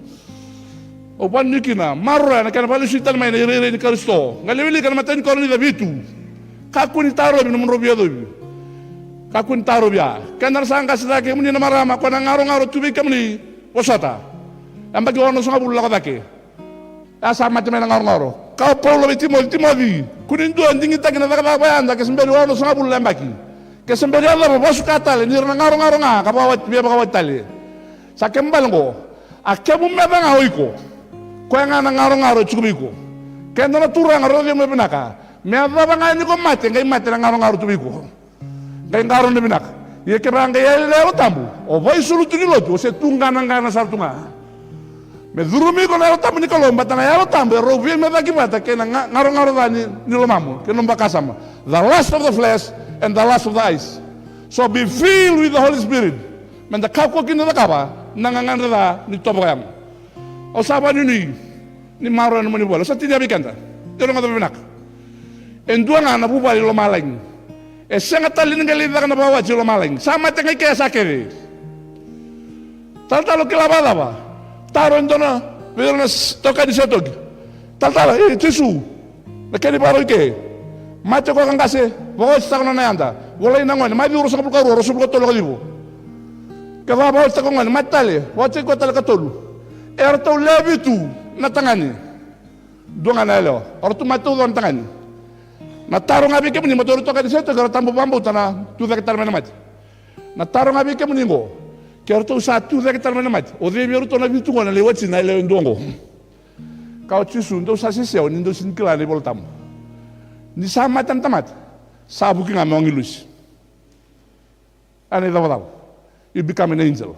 Au vakanuinui kina, maroroya na kena vakalesui tale mai na irairai ni Karisito. Qai lai wilika na imatai ni Korinica vitu. Kakua ni tarovi na nomudrau veiyacovi. Kakua ni tarovi ya. Keda na sa qase cake, kemuni na marama, ko na garogaro tu vei kemuni, vosota. Yabaki onosagavulu lako cake. Ya sa mate mai na garogaro. Kaya o Paula vei Timoci, Timoci, kua ni dua digitaki na cakacaka vayada ke se bera ni onosagavulu na yabaki. Ke se bera ni yacova, vakasuka tale, ni ra na garogaro ga ka vakawati, via vakawati tale. Sa kena ibalebale qo, a kemu meca ga o iko. Koya ga na garogaro e tiko vei iko. Keda na Turaga, rogoci au vinaka. Me yacova ga ni ko mate, qai mate na garogaro tu vei iko. Qai qarauna vinaka. Ia kevaka qai yali na Yalo Tabu, o vakaisulu tu ni lotu, o se tu qanaqana sara tu ga. Me curumi iko na Yalo Tabu ni Kalou, baleta na Yalo Tabu e rau veimecaki vata kei na ga-, garogaro ca ni, ni lomamu, kei na nomu vakasama. The lust of the flesh and the lust of the eyes. So be filled with the Holy Spirit. Me da kakua kina ni cakava na gagadre ca ni tovo vakayago. Au sa vakanuinui ni maroroya na nomuni vuvale. Au sa tinia vei keda. Dou rogoca vinaka. E dua ga na vuvale i lomalagi. E sega tale ni qai lai caka na vakawati i lomalagi. Sa mate ga i kea sa kece. Talatala, o kila vakacava? Taro e dua na, vei ira na s-, itokani se toki. Talatala, e, Jisu. Na kena ivakarau i ke. Mate koya ka qase, vakawatitaka nona yada. Volai na gone, Maciu ruasagavulu ka rua, ruasagavulu ka tolu, ka civo. Kevaka vakawatitaka o gone, mate tale, vakawatitaki koya tale ka tolu. Eratou lewe vitu na tagane. Dua ga na yalewa. O ratou mate taucoko na tagane. Na taro ga vei kemuni, matou, ira itokani se toki, era tabu vakabauta na tucake tale mai na mate. Na taro ga vei kemuni qo, ke ratou sa tucake tale mai na mate, o cei vei iratou na vitu qo na lai wati na yalewa e dua qo? Kaya o Jisu, dou sa sesewa ni dou sega ni kila na iVola Tabu. Ni sa mate na tamata, sa vuki ga me agilosi. Ena icavacava, you become an angel.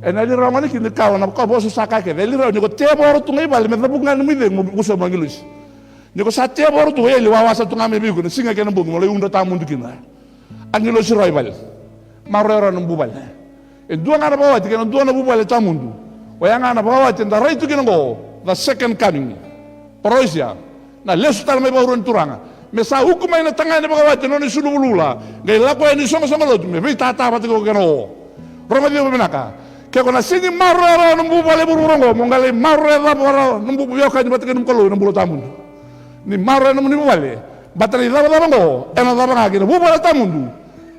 Ena yali rawa ga na kina ni kawa na ka vosa sa kaya kece. Yali rawa ni ko tevoro tu ga i vale me cavuka ga na nomu icegu mo vosa mo agilosi. Ni ko sa tevoro tu, o yali wawa sa tu ga mai vei iko na siga kei na bogi mo lai udra tawamudu kina. Agilosi rawa i vale. Maroroya rawa na nomu vuvale. E dua ga na vakawati kei na dua na vuvale tawamudu. Oya ga na vakawati eda rai tu kina oqo, the second coming. Parosia, na lesu tale mai vakarua ni Turaga. Me sa uku mai na tagane vakawati na nona isulu vulavula. Qai lako yani isoqosoqo lotu me veitata vata kei koya kei na o. Rogoci au vinaka. Ke ko na sega ni maroroya rawa na nomu vuvale vuravura oqo, mo qai lai maroroya cava rawa na nomu veiwekani vata kei nomu Kalou ena bula tawamudu. Ni maroroya na nomuni vuvale. Baleta na icavacava oqo ena cava ga ki na vuvale tawamudu,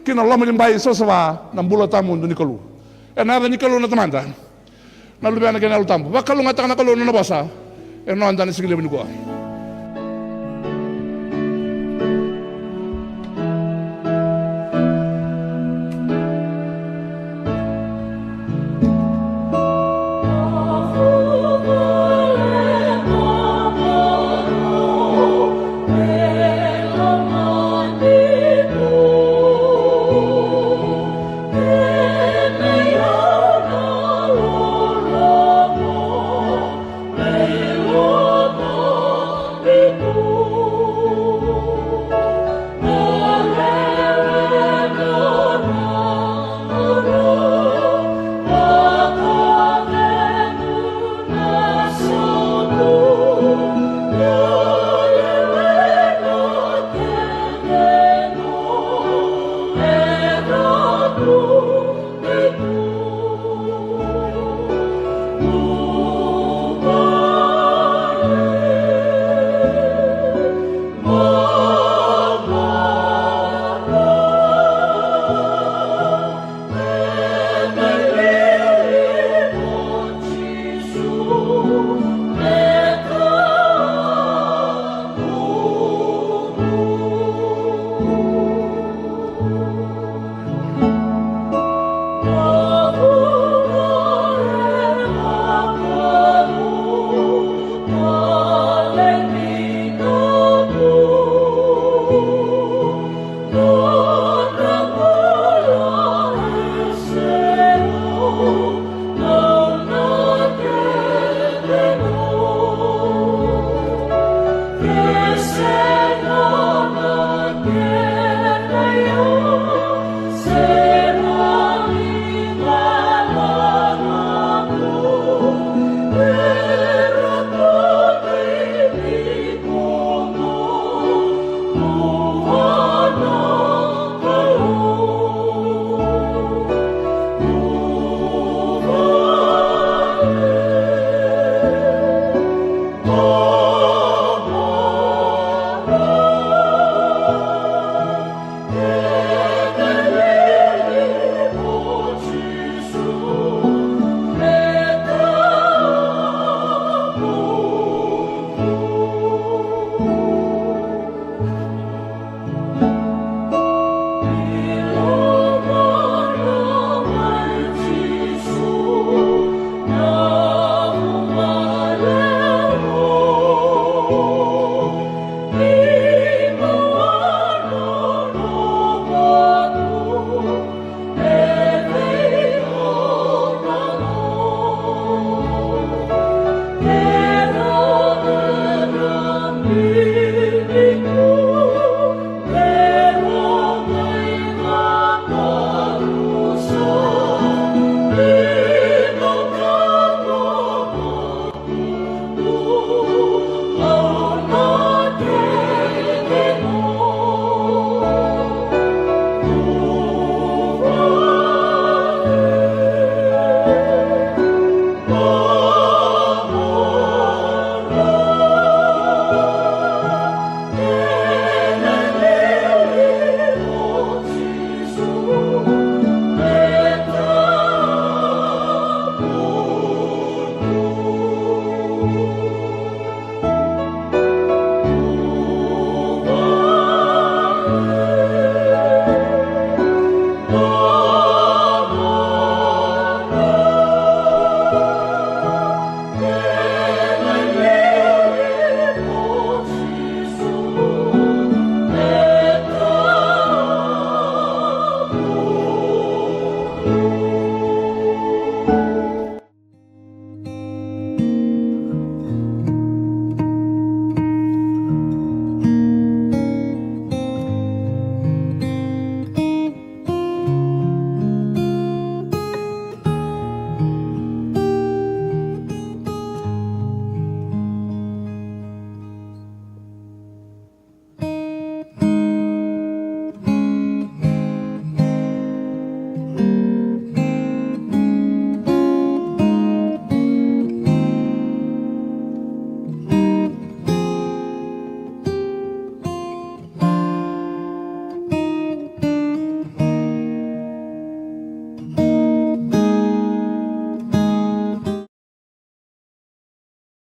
ki na loma ni bai savasava na bula tawamudu ni Kalou. Ena yaca ni Kalou na Tamada, na Luvena kei na Yalo Tabu. Vakalougatataka na Kalou na nona vosa ena noda na siga levu nikua.